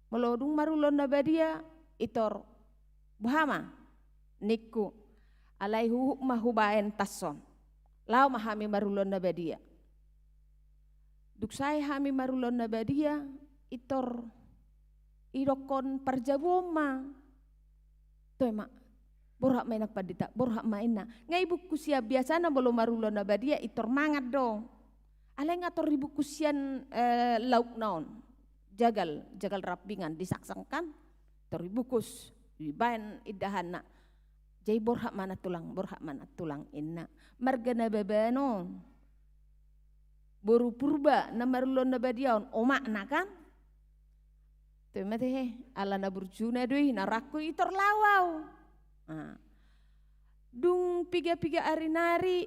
molo dung marulaon na badia, pintor boha ma? Ningku. Alai huhut ma hubaen tashon. Laho ma hami marulaon na badia. Dung sae hami marulaon na badia, pintor didokkon parjabuon ma. Toe ma, borhat ma inang pandita, borhat ma inna. Nga dibungkus sian, biasana molo marulaon na badia pintor mangan do. Alai nga tor dibungkus sian, eh, laukna on. Jagal, jagal rampingan disaksangkan, tor dibungkus, dibaen indahanna. Jadi borhat ma nang tulang, borhat ma nang tulang inna. Marga Nababan on. Boru Purba na marulaon na badia on, omakna kan? Toe ma te he, ala na burjuna do i, na rangku i pintor laho au. Dung piga-piga ari nari,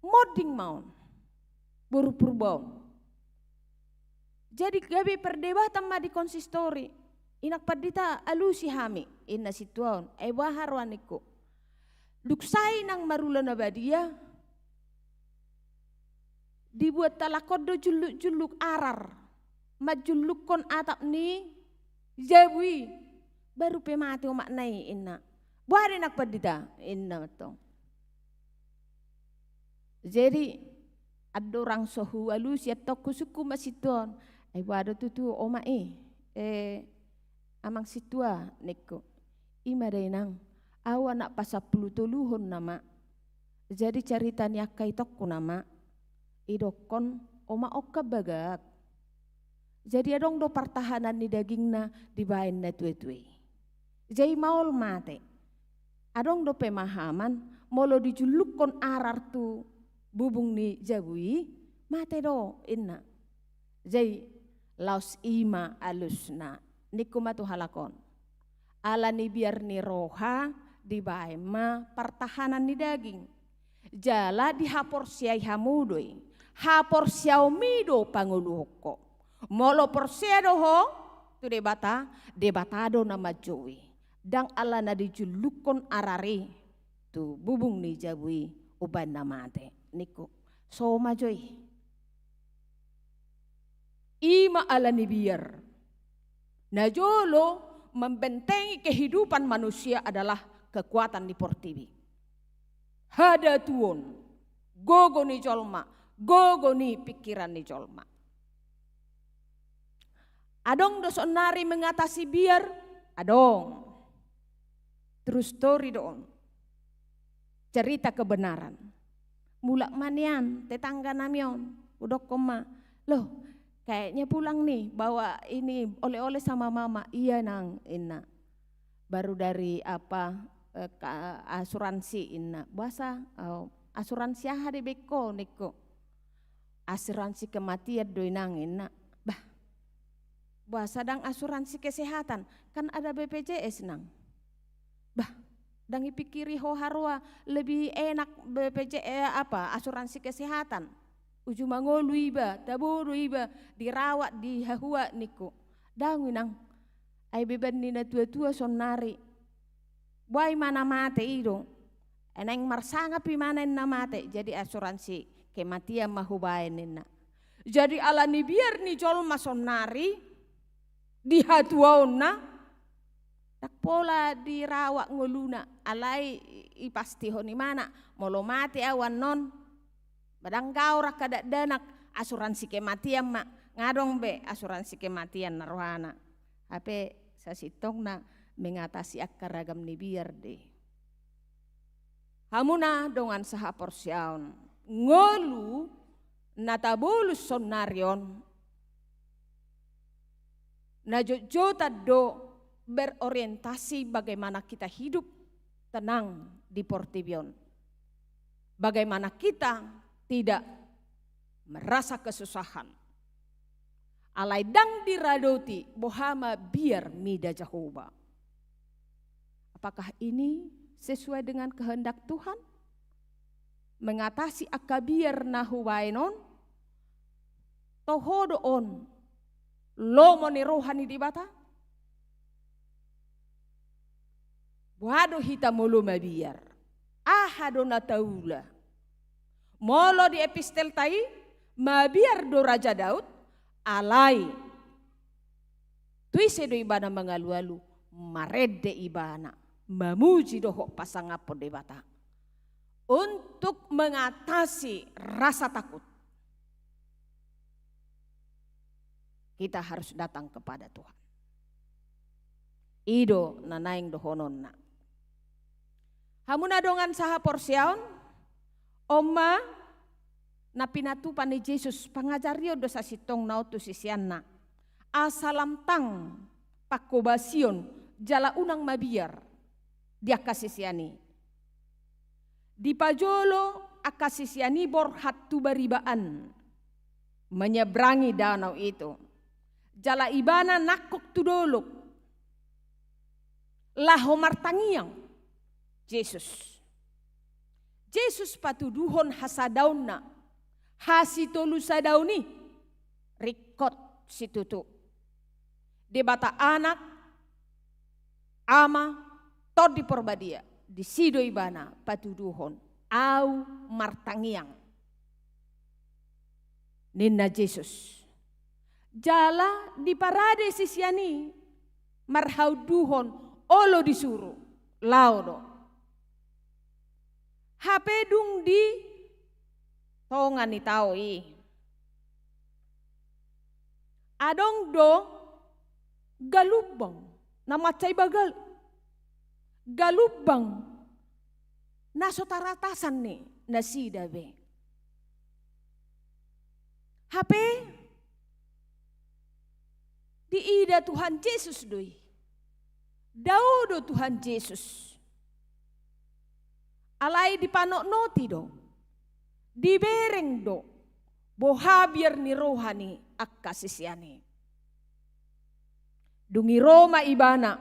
monding ma on boru Purba on. Jadi gabe perdebatan ma di konsistori. Inang pandita, alusi hami, inna sintua on. Ai boha roha ningku. Dung sae inang marula na badia, dibuat halak on do julluk-julluk arar, manjullukkon atap ni jabu i. Baru pe mate omakna i, inna. Boha do inang pandita, inna mantong. Jadi andorang so hualusi antong, husungkun ma sintua on. Ai boha do tutu omak i, eh, amang sintua, ningku. I ma da inang, au anak pasampulu toluhon nama. Jadi carita ni angka itongku nama, idokkon omak on kan bagak. Jadi adong do partahanan ni dagingna dibaen na tua-tua i. Jadi maol mate. Adong do pemahaman, molo dijullukkon arar tu bubung ni jabu i, mate do, inna. Jadi laos i ma alusna, ningku ma tu halak on. Ala ni biar ni roha dibaen ma partahanan ni daging. Jala dihaporseai hamu do i. Haporseaonmi do pangoluhon ho. Molo porsea do ho tu Debata, Debata do na manjou i. Ndang ala na dijullukkon arar i tu bubung ni jabu i umbaen na mate, ningku. So ma jo i. I ma ala ni biar. Na jolo membentengi kehidupan manusia adalah kekuatan ni portibi. Hadatuon, gogo ni jolma, gogo ni pikiran ni jolma. Adong do saonnari mengatasi biar? Adong. True story do on. Cerita kebenaran. Mulak ma nian tetangga nami on, hudokkon ma, "Loh, kayaknya pulang nih, bawa ini oleh-oleh sama mama." "Iya, Nang," inna. "Baru dari apa, eh, ka-, asuransi," inna. "Boasa?" "Oh, asuransi aha dibaen ho?" ningku. "Asuransi kematian do, Inang," inna. "Bah, boasa ndang asuransi kesehatan? Kan ada B P J S, Nang." "Bah, ndang dipikiri ho haroa, lebih enak B P J, eh, apa, asuransi kesehatan. Uju mangolu iba, tabo do iba, dirawat di hahua," ningku. "Ndang, Inang. Ai beban ni na tua-tua saonnari. Boha i ma na mate i do. Ai naeng marsangap i ma naeng na mate, jadi asuransi kematian ma hubaen," inna. Jadi ala ni biar ni jolma saonnari di hatuaonna, ndang pola dirawat ngoluna, alai i-, ipastihon ibana, "Molo mate au annon, ba ndang gaor angka dakdanak, asuransi kematian ma, nga adong be asuransi kematian na rohana." Hape sasintongna mengatasi angka ragam ni biar do i. Hamuna dongan sahaporseaon, ngolu na tabolus saonnari on, na jotjotan do berorientasi bagaimana kita hidup tenang di portibi on. Bagaimana kita tidak merasa kesusahan. Alai ndang diradoti boha ma biar mida Jahowa. Apakah ini sesuai dengan kehendak Tuhan? Mengatasi angka biar na hubaen on, toho do on lomo ni roha ni Debata? Boha do hita molo mabiar? Aha do na taula? Molo di epistelta i, mabiar do Raja Daud, alai tu ise do ibana mangalualu? Marende ibana, mamuji dohot pasangaphon Debata. Untuk mengatasi rasa takut, kita harus datang kepada Tuhan. I do na naeng dohononna. Hamuna dongan sahaporseaon, on ma na pinatupa ni Jesus, pangajarion do sasintongna on tu siseanna. Asa lam tang panghobasion jala unang mabiar di angka sisean i. Dipajolo angka sisean i borhat tu baribaan, menyeberangi danau itu. Jala ibana nangkok tu dolok laho martangiang, Jesus. Jesus patuduhon hasadaonna, hasitolusadaon i, ringkot situtu. Debata Anak, Ama, Tondi Porbadia, disi do ibana patuduhon, au martangiang, ninna Jesus. Jala diparade sisean i marhaunduhon olo disuru, laho do. Hape dung di tonga ni tao i, adong do galumbang na mansai bagal, galumbang na so taratasan ni nasida be. Hape diida Tuhan Jesus do i. Dao do Tuhan Jesus. Alai dipanotnoti do, dibereng do boha biar ni roha ni angka sisean i. Dung i ro ma ibana,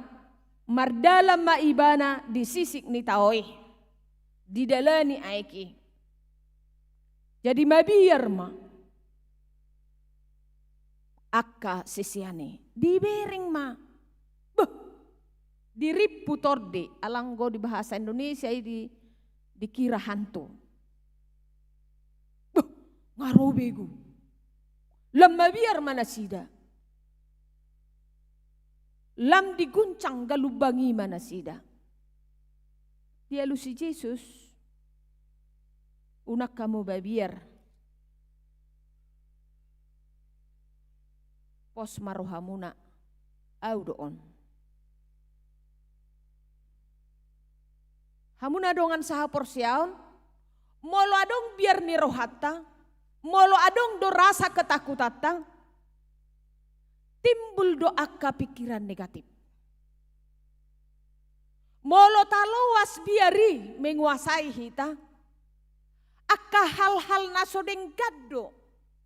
mardalan ma ibana di sisik ni tao i, didalani aek i. Jadi mabiar ma angka sisean i, dibereng ma. Beh, dirimpu tondi, alai anggo di bahasa Indonesia i di, dikira hantu. Beh, nga ro begu. Lam mabiar ma nasida. Lam diguncang galumbang i ma nasida. Dialusi Jesus, unang hamu mabiar. Pos ma rohamuna, au do on. Hamu na dongan sahaporseaon, molo adong biar ni rohanta, molo adong do rasa ketakutanta, timbul do angka pikiran negatif. Molo taloas biar i menguasai hita, angka hal-hal na so denggan do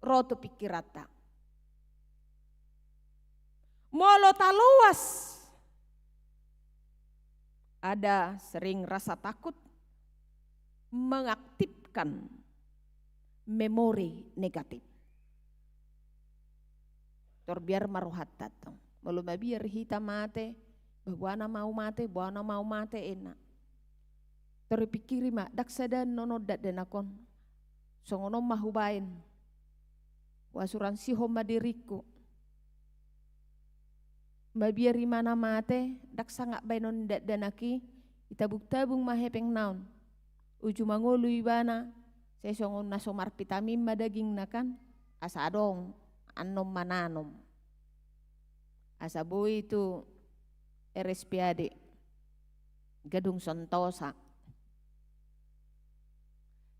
ro tu pikiranta. Molo taloas, ada sering rasa takut mengaktifkan memori negatif. Tor biar ma rohanta tong. Molo mabiar hita mate, bah, boha nama au mate, boha nama au mate, ninna. Tor dipikiri ma, ndang sada annon on dakdanak on. Songon on ma hubaen. Huasuransihon ma diringku. Mabiar ibana mate, ndang sangap baenon dakdanak i, ditabung-tabung ma hepengna on. Uju mangolu ibana, sai songon na so marvitamin ma dagingna kan, asa adong annon mananom. Asa boi tu R S P A D Gedung Santosa.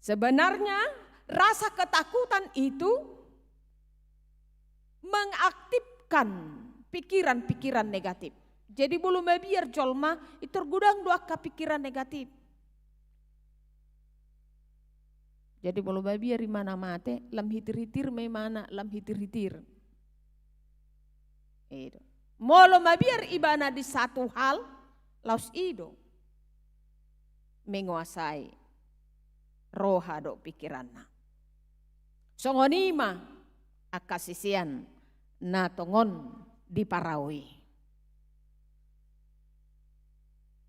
Sebenarnya rasa ketakutan itu mengaktifkan pikiran-pikiran negatif. Jadi molo mabiar jolma, i tor godang do angka pikiran negatif. Jadi molo mabiar ibana mate, lam hitir-hitir ma ibana, lam hitir-hitir. I do. Molo mabiar ibana di satu hal, laos i do menguasai roha dohot pikiranna. Songon i ma angka sisean na tongon diparau i.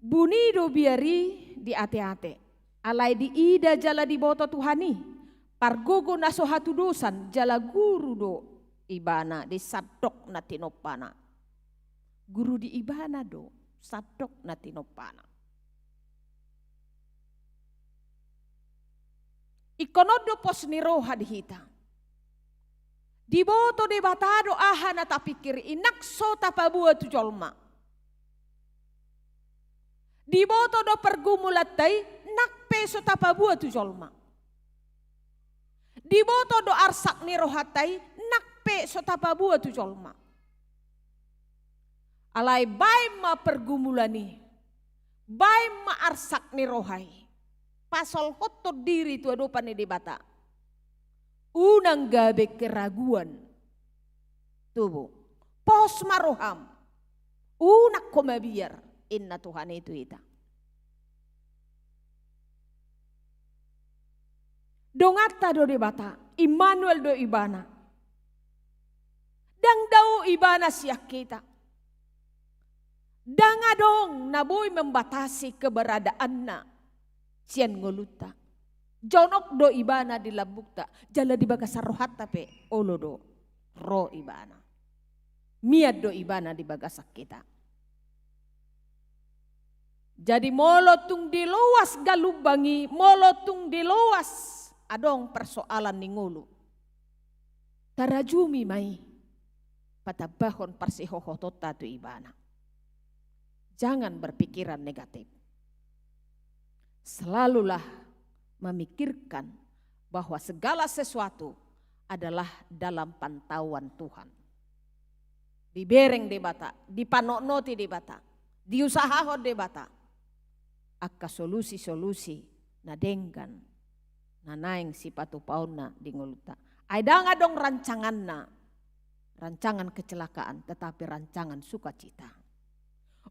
Buni do biar i diate-ate, alai diida jala diboto Tuhan i, pargogo na so hatudosan jala guru do ibana di sandok na tinompana. Guru di ibana do sandok na tinompana. Ingkon on do pos ni roha di hita. Diboto Debata do aha na tapikir i, nang so tapaboa tu jolma. Diboto do pergumulanta i, nang pe so tapaboa tu jolma. Diboto do arsak ni rohanta i, nang pe so tapaboa tu jolma. Alai baen ma pergumulan i, baen ma arsak ni roha i, pasolhothon diri tu adopan ni Debata. Unang gabe keraguan tubu. Pos ma roham. Unang ho mabiar, ninna Tuhan i tu hita. Donganta do Debata, Immanuel do Ibana. Ndang dao Ibana sian hita. Ndang adong na boi membatasi keberadaanna sian ngolunta. Jonok do Ibana di lambungta, jala di bagasan rohanta pe olo do ro Ibana. Mian do Ibana di bagasan hita. Jadi molo tung diloas galumbang i, molo tung diloas adong persoalan ni ngolu, tarajumi ma i, patambahon parsihohotonta tu Ibana. Jangan berpikiran negatif. Selalulah memikirkan bahwa segala sesuatu adalah dalam pantauan Tuhan. Dibereng Debata, dipanotnoti Debata, diusahahon Debata angka solusi-solusi na denggan, na naeng sipatupaonna di ngolunta. Ai ndang adong rancanganna rancangan kecelakaan, tetapi rancangan sukacita.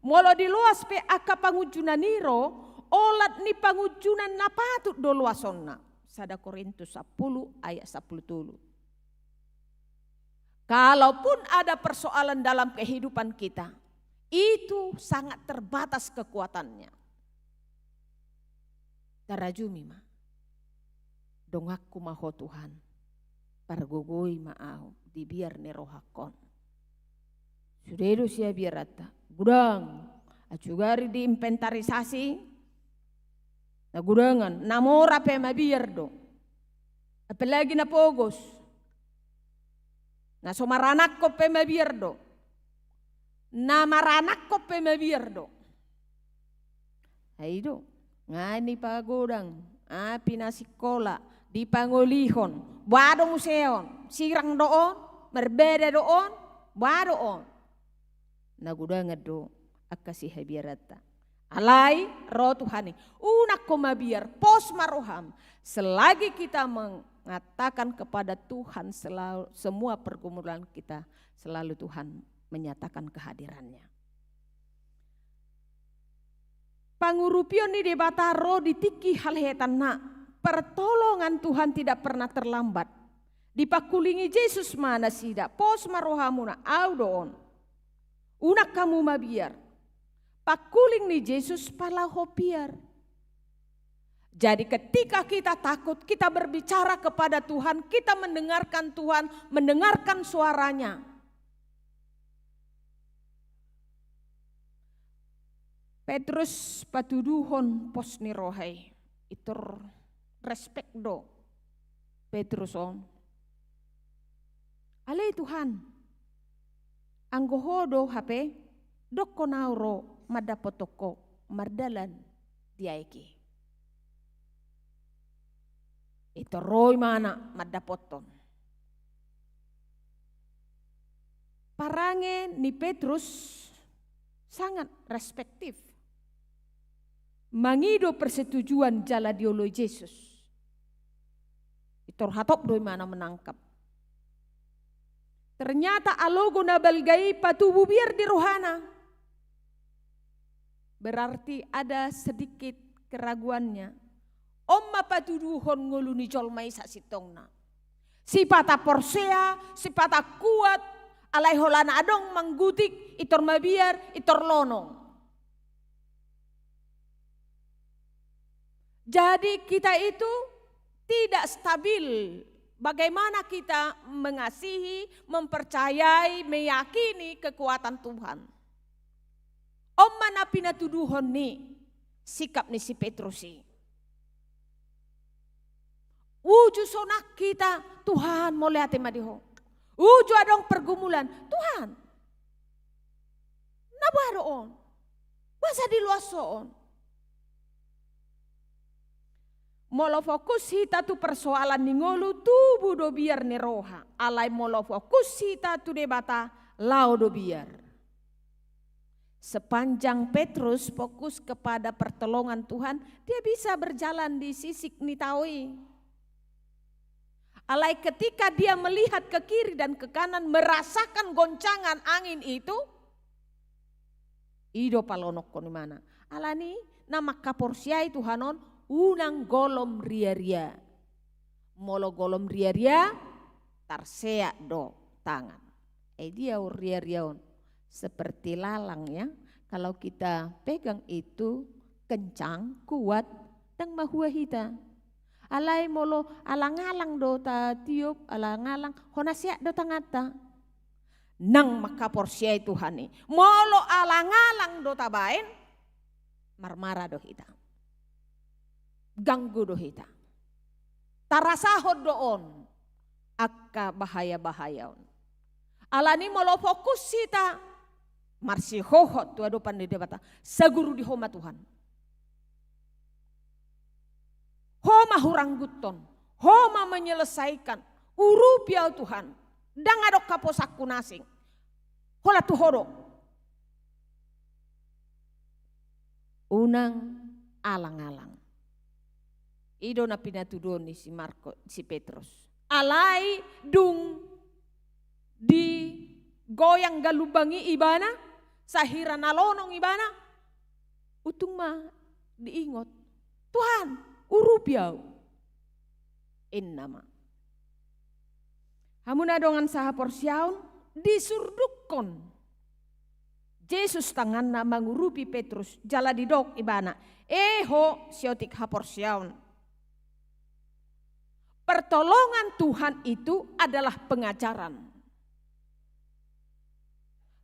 Molo diloas pe angka pangunjunan i ro, olat ni pangunjunan na patut do loasonna. Sada Korintus sampulu ayat sampulu tolu. Kalaupun ada persoalan dalam kehidupan kita, itu sangat terbatas kekuatannya. Tarajumi ma. Donganku ma Ho Tuhan. Pargogoi ma ahu di biar ni rohangkon. Sude do sihabiaranta. Godang. Asugari diinventarisasi. Na godangan. Na mora pe mabiar do. Apalagi na pogos. Na so maranakhon pe mabiar do. Na maranakhon pe mabiar do. Ai do, nga dipagodang, api na sikola, dipangolihon, boha do muse on, sirang do on, marbada do on, boha do on. Na godangan do angka sihabiaranta. Alai ro Tuhan i, unang ho mabiar, pos ma roham. Selagi kita mengatakan kepada Tuhan selalu, semua pergumulan kita, selalu Tuhan menyatakan kehadirannya. Pangurupion ni Debata ro di tingki halehetanna. Pertolongan Tuhan tidak pernah terlambat. Dipangkulingi Jesus ma nasida, pos ma rohamuna, ahu do on. Unang hamu mabiar. Pangkuling ni Jesus palaho biar. Jadi ketika kita takut, kita berbicara kepada Tuhan, kita mendengarkan Tuhan, mendengarkan suaranya. Petrus patuduhon pos ni roha i, itor respect do Petrus on. Ale Tuhan, anggo Ho do hape, dokkon ahu ro mandapothon Ho mardalan di aek i. Itor ro ibana mandapothon. Parange ni Petrus sangat respektif. Mangido persetujuan jala dioloi Jesus. Itor hatop do ibana menangkap. Ternyata alogo na balga i patubu biar di rohana. Berarti ada sedikit keraguannya. On ma patuduhon ngolu ni jolma i sasintongna. Sipata porsea, sipata kuat, alai holan adong manggutik, itor mabiar, itor lonong. Jadi kita itu tidak stabil. Bagaimana kita mengasihi, mempercayai, meyakini kekuatan Tuhan. On ma na pinatuduhon ni sikap ni si Petrus i. Uju sonang hita, Tuhan, mauliate ma di Ho. Uju adong pergumulan, Tuhan, na boha do on? Boasa diloas Ho on? Molo fokus hita tu persoalan ni ngolu, tubu do biar ni roha. Alai molo fokus hita tu Debata, laho do biar. Sepanjang Petrus fokus kepada pertolongan Tuhan, dia bisa berjalan di sisik ni tao i. Alai ketika dia melihat ke kiri dan ke kanan, merasakan goncangan angin itu, i do palonokkon ibana. Alani na mangkaporseai Tuhan on, unang golom riaria. Molo golom riaria, tarseat do tangan. Eh, dia riaria on seperti lalang, ya. Kalau kita pegang itu kencang, kuat, ndang mahua hita. Alai molo alang-alang do tatiop, alang-alang, hona seat do tanganta. Nang mangkaporseai Tuhan i. Molo alang-alang do tabaen, marmara do hita. Ganggu do hita. Tarasahon do on angka bahaya-bahaya on. Alani molo fokus hita marsihohot tu adopan ni Debata, saguru di ho ma Tuhan. Ho ma hurangguthon, ho ma menyelesaikan, urupi au Tuhan, ndang adong haposanku na asing. Holan tu ho do. Unang alang-alang. I do na pinatuduhon ni si Marko, si Petrus. Alai dung digoyang galumbang i ibana, sahira na lonong ibana, untung ma diingot. Tuhan, urupi au. Inna ma. Hamu na dongan sahaporseaon, disurdukkon Jesus tanganna mangurupi Petrus, jala didok ibana, "E ho, siotik haporseaon." Pertolongan Tuhan itu adalah pengajaran.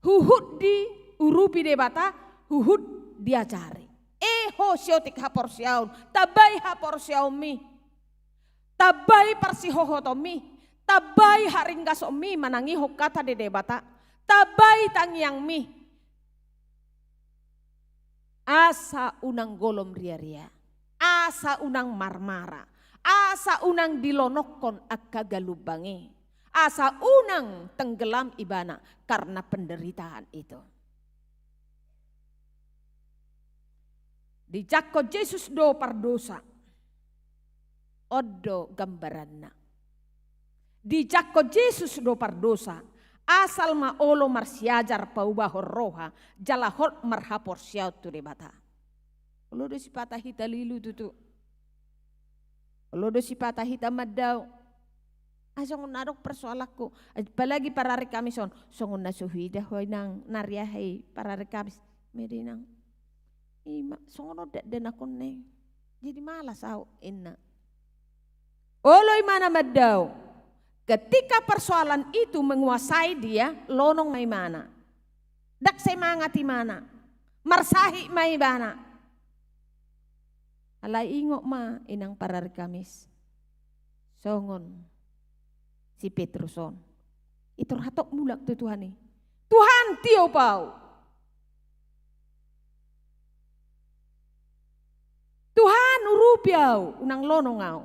Huhut diurupi Debata, huhut diajari. E ho, siotik haporseaon, tambai haporseaonmi. Tambai parsihohotonmi, tambai haringgasonmi manangihon hata ni Debata, tambai tangiangmi. Asa unang golom riaria, asa unang marmara, asa unang dilonokkon angka galumbang i, asa unang tenggelam ibana karena penderitaan itu. Dijangkon Jesus do pardosa. On do gambaranna. Dijangkon Jesus do pardosa. Asal ma olo marsiajar paubahon roha, jala hot marhaporseaon tu Debata. Olo do sipata hita lilu tutu. Olo do sipata hita mandao. Ah, songon na adong persoalanku. Apalagi parari Kamis on. Songon na so huida ho inang, na riahe i parari Kamis. Mede inang. Ima, songon on dakdanak on ne. Jadi malas au, inna. Olo imana mandao. Ketika persoalan itu menguasai dia, lonong ma imana. Ndang semangat imana. Marsahit ma ibana. Alai ingot ma inang parari Kamis. Songon si Petrus on. Itor hatop mulak tu Tuhan i. Tuhan, tiop au. Tuhan, urupi au, unang lonong au.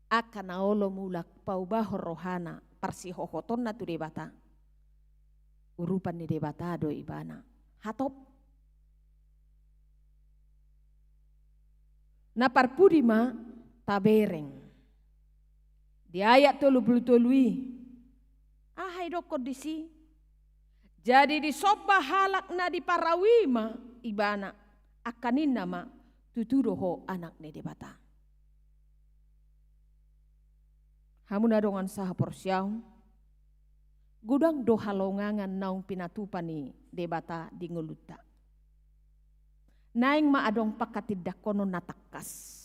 Angka na olo mulak paubahon rohana, parsihohotonna tu Debata. Urupan ni Debata do ibana. Hatop. Na parpudi ma tabereng. Di ayat tolu pulu tolu i. Aha idokkon disi? Jadi disomba halak na di parau i ma ibana, angka ninna ma, tutu do ho Anak ni Debata. Hamu na dongan sahaporseaon, godang do halongangan naung pinatupa ni Debata di ngolunta. Naeng ma adong pangkatindangkonon na tangkas.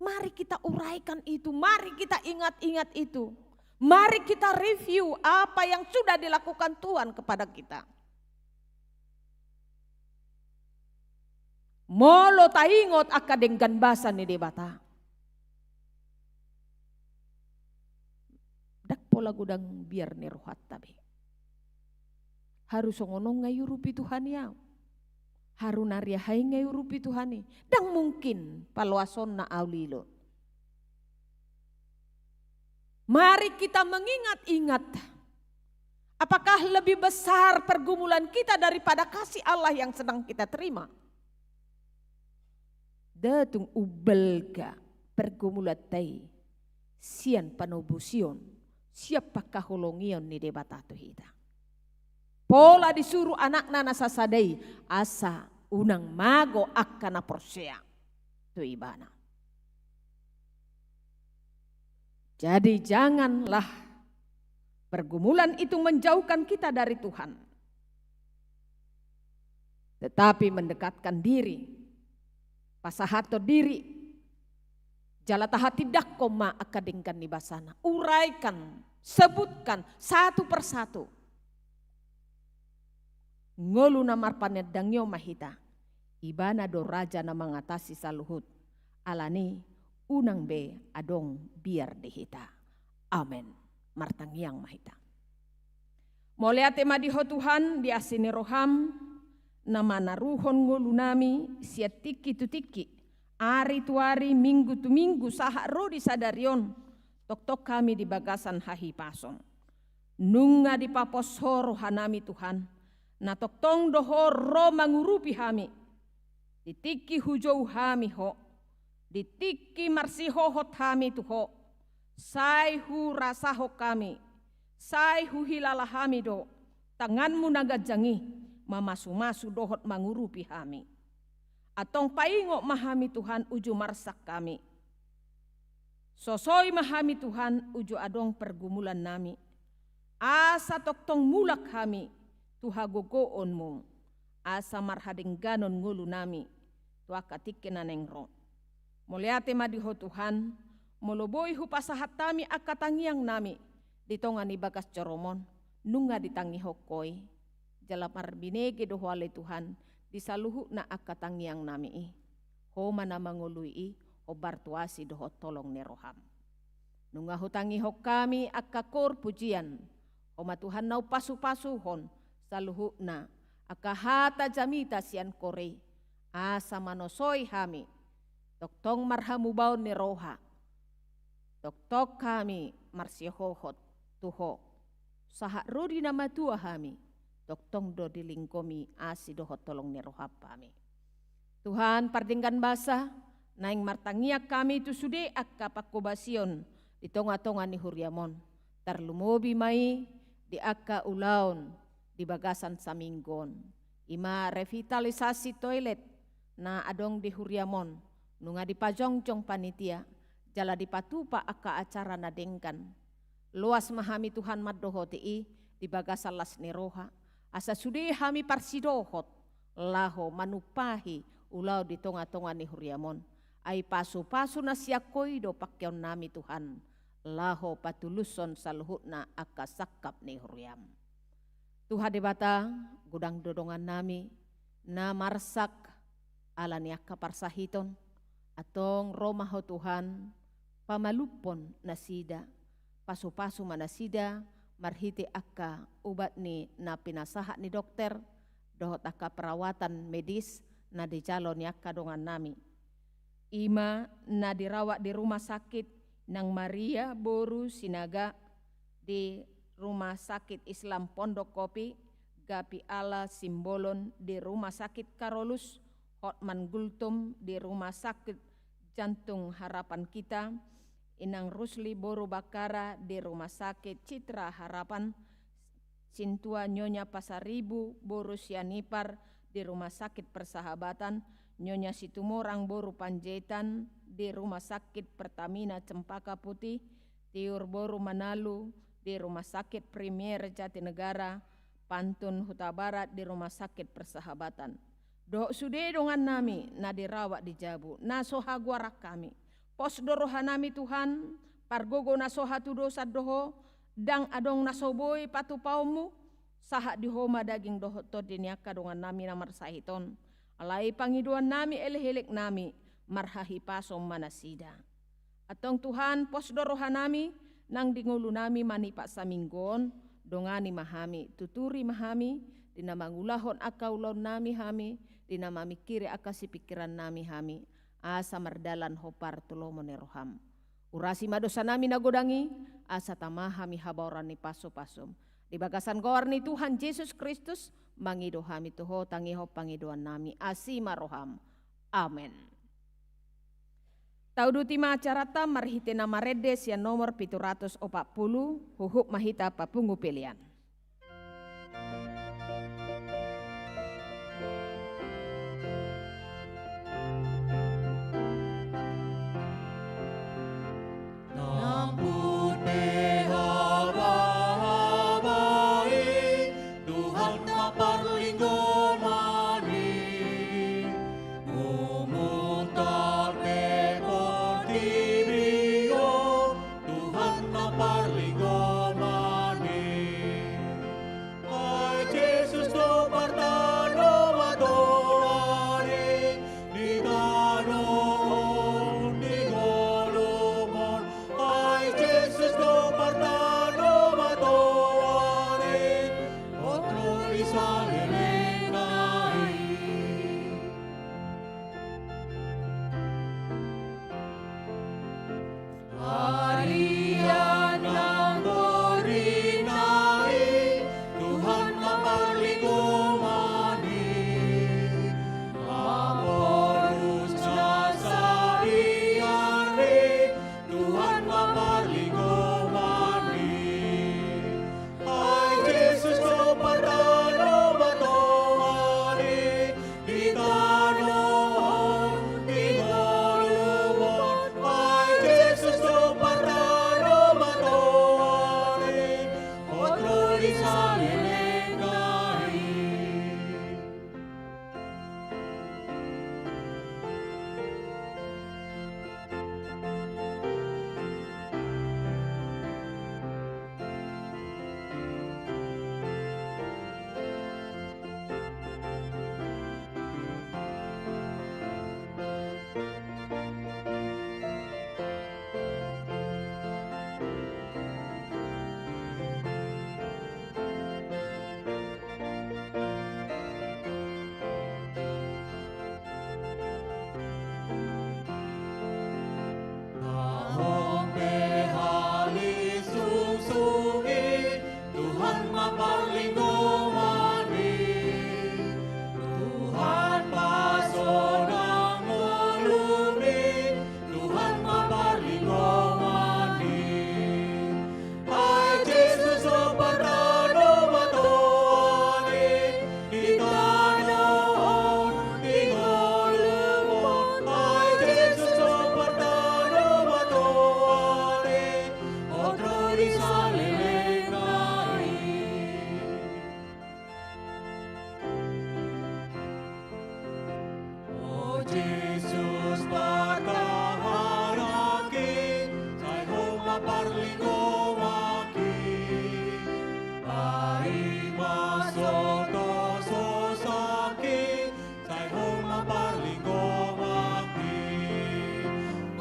Mari kita uraikan itu, mari kita ingat-ingat itu. Mari kita review apa yang sudah dilakukan Tuhan kepada kita. Molo taingot angka denggan basa ni Debata, ndang pola godang biar ni rohanta be. Haru songon on nga iurupi Tuhan i au. Haru na riahe nga iurupi Tuhan i. Ndang mungkin paloasonna au lilo. Mari kita mengingat-ingat, apakah lebih besar pergumulan kita daripada kasih Allah yang sedang kita terima? Nda tung umbalga pergumulanta i sian panobusion, sian pangkaholongion ni Debata tu hita. Pola disuru Anakna na sasada i, asa unang mago angka na porsea tu Ibana. Jadi, janganlah pergumulan itu menjauhkan kita dari Tuhan, tetapi mendekatkan diri. Pasahathon diri. Jala tahatindangkon ma angka denggan ni basana. Uraikan, sebutkan satu persatu. Ngolu na marpanandangio ma hita. Ibana do raja na mangatasi saluhut. Alani unang be adong biar di hita. Amen. Martangiang ma hita. Mauliate ma di Ho Tuhan, di asi ni roham, na manaruhon ngolunami sian tingki tu tingki, ari tu ari, minggu tu minggu, sahat ro di sadari on, tongtong hami di bagasan hahipason. Nunga dipapos Ho rohanami, Tuhan, na tongtong do Ho ro mangurupi hami. Di tingki hujou hami Ho, di tingki marsihohot hami tu Ho, sai hurasahon hami, sai huhilala hami do tanganmu na ganjang i mamasumasu dohot mangurupi hami. Antong paingot ma hami, Tuhan, uju marsak hami. Sosoi ma hami, Tuhan, uju adong pergumulannami. Asa tongtong mulak hami tu hagogoonmu, asa marhadengganon ngolunami tu angka tingki na naeng ro. Mauliate ma di Ho Tuhan, molo boi hupasahat hami angka tangiangnami di tonga ni bagas joroMon, nunga ditangihon Ho i. Jala marbinege do Ho ale Tuhan di saluhutna angka tangiangnami i. Ho ma na mangoloi i, hombar tu asi dohot holong ni roham. Nunga hutangihon hami angka koor pujian, Ho ma Tuhan na umpasupasuhon saluhutna angka hata jamita sian koor i, asa manosoi hami tongtong marhamubaon ni roha. Tongtong hami marsihohot tu Ho. Sahat ro di na matua hami, tongtong do dilinggomi asi dohot holong ni roham hami. Tuhan pardenggan basa, naeng martangiang hami tu sude angka panghobasion di tonga-tonga ni huriaMon. Tarlumobi ma i di angka ulaon di bagasan saminggu on. I ma revitalisasi toilet na adong di huriaMon, nunga dipajongjong panitia, jala dipatupa angka acara na denggan. Loas ma hami, Tuhan, mandohoti i di bagasan las ni roha, asa sude hami parsidohot laho manumpahi ulaon di tonga-tonga ni huriaMon. Ai pasupasu na sian Ho i do pangkeonnami, Tuhan, laho patulushon saluhutna angka sangkap ni huriaM. Tuhan Debata, godang do dongannami na marsak ala ni angka parsahiton, antong ro ma Ho Tuhan, pamalumhon nasida, pasupasu ma nasida marhite angka ubat ni na pinasahat ni dokter, dohot angka perawatan medis na dijalo ni angka dongannami. I ma na dirawat di Rumah Sakit Nang Maria boru Sinaga, di Rumah Sakit Islam Pondok Kopi, Gapi Ala Simbolon di Rumah Sakit Karolus, Hotman Gultom di Rumah Sakit Jantung Harapan Kita, Inang Rusli boru Bakara di Rumah Sakit Citra Harapan, Sintua Nyonya Pasaribu boru Sianipar di Rumah Sakit Persahabatan, Nyonya Situmorang boru Panjaitan di Rumah Sakit Pertamina Cempaka Putih, Tiur boru Manalu di Rumah Sakit Premier Jatinegara, Pantun Hutabarat di Rumah Sakit Persahabatan. Dohot sude dongannami na dirawat di jabu, na so hagoaran hami. Pos do rohanami, Tuhan, pargogo na so hatudosan do Ho, ndang adong na so boi patupaonMu, sahat di Ho ma daging dohot tondi ni angka dongannami na marsahit on. Alai pangidoannami, elekeleknami, marhahipason ma nasida. Antong Tuhan, pos do rohanami, nang di ngolunami manipat saminggu on, dongani ma hami, tuturi ma hami, di na mangulahon angka ulaonnami hami, di na mamingkiri angka sipingkirannami hami, asa mardalan hombar tu lomo ni roham. Urasi ma dosanami na godang i, asa tama hami habaoran ni pasupasum. Di bagasan goar ni Tuhan Jesus Kristus, mangido hami tu Ho, tangihon pangidoannami, asi ma roham. Amen. Tauduti ma acaranta marhite na marende sian nomor pitu ratus opat pulu, huhut ma hita papungu pelean. Jesus, partahanonki, sai Ho ma parlinggomanki. Ai mansai so husosaki, sai Ho ma parlinggomanki.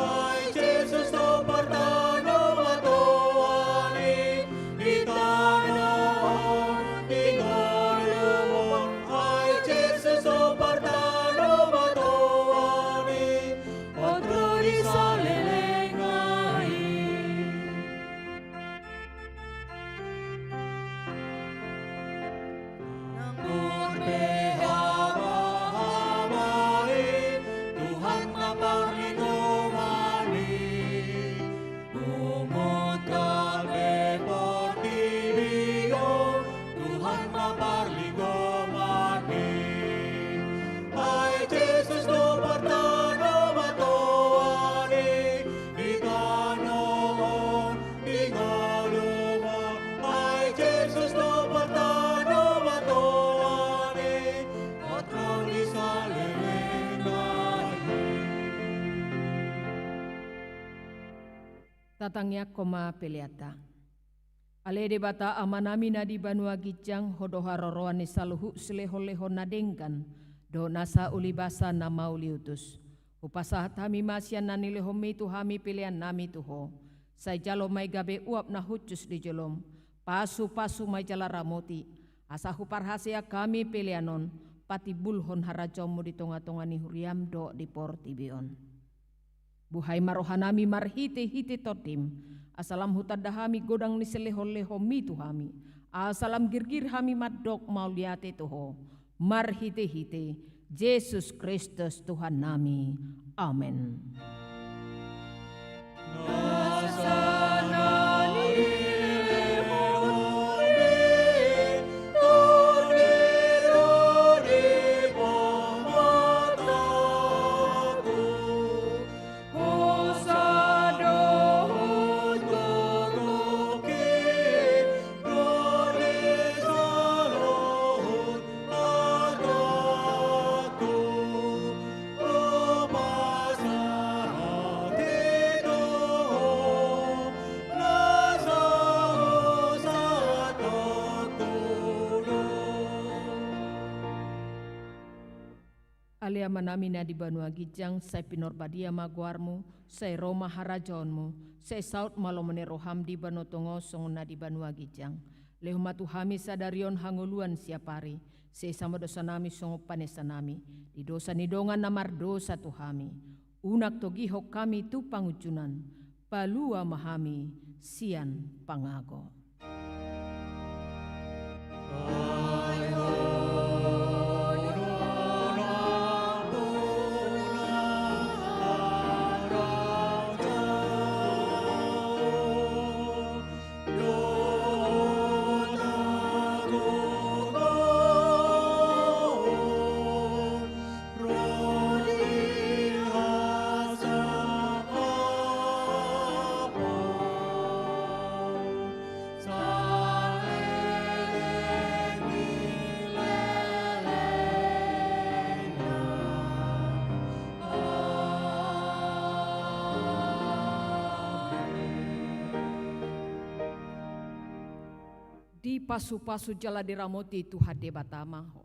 Ai Jesus, do partahan ni hatoan i, di tano on, di ngolu on. Ai Jesus, do partahan ni hatoan i, hot ro di saleleng ni ari. Nang burju pe habahabaan i, Tuhan ma parlinggoman i. Punguan pe portibi on, Tuhan ma parlinggoman i. Ai Jesus, do partahan ni hatoan i, di tano on, di ngolu on. Ai Jesus, do partahan ni hatoan i, hot ro di saleleng ni ari. Tatangiangkon ma peleanta. Ale Debata Amanami na di banua ginjang, Ho do haroroan ni saluhut silehonlehon na denggan dohot nasa ulibasa na mauliutus. Hupasahat hami ma sian na nilehonmi tu hami peleannami tu Ho. Sai jalo ma i gabe uap na hushus di jolom. Pasupasu ma i jala ramoti, asa huparhaseang hami pelean on patimbulhon harajaonmu di tongatonga ni huriam dohot di portibi on. Buhai ma rohanami marhitehite Tondim, asa lam hutanda hami godang ni silehonlehonmi tu hami, asa lam girgir hami mandok mauliate tu Ho, marhitehite Jesus Kristus Tuhannami. Amen. Ale Amanami na di banua ginjang, sai pinarbadia ma goarmu, sai ro ma harajaonmu, sai saut ma lomo ni roham di banua tonga on songon na di banua ginjang. Lehon ma tu hami sadari on hangoluan siapari, sesa ma dosanami songon panesanami di dosa ni dongan na mardosa tu hami. Unang togihon hami tu pangunjunan, palua ma hami sian pangago. Dipasupasu jala diramoti Tuhan Debata ma ho.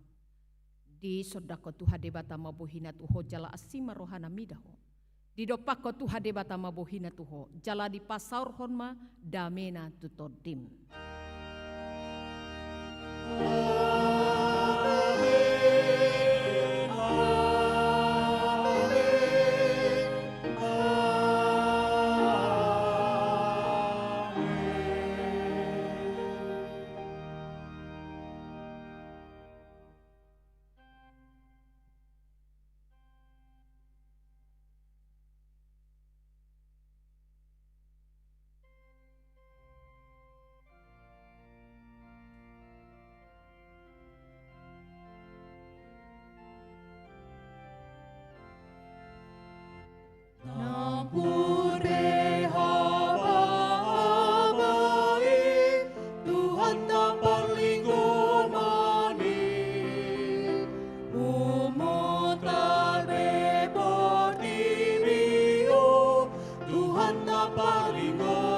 Disondangkon Tuhan Debata ma bohina tu ho jala asi ma rohana mida ho. Didompakkon Tuhan Debata ma bohina tu ho jala dipasaorhon ma damena tu tondim. Nampuna haba-haba i, Tuhan na parlinggoman i, umur tabe Paringot.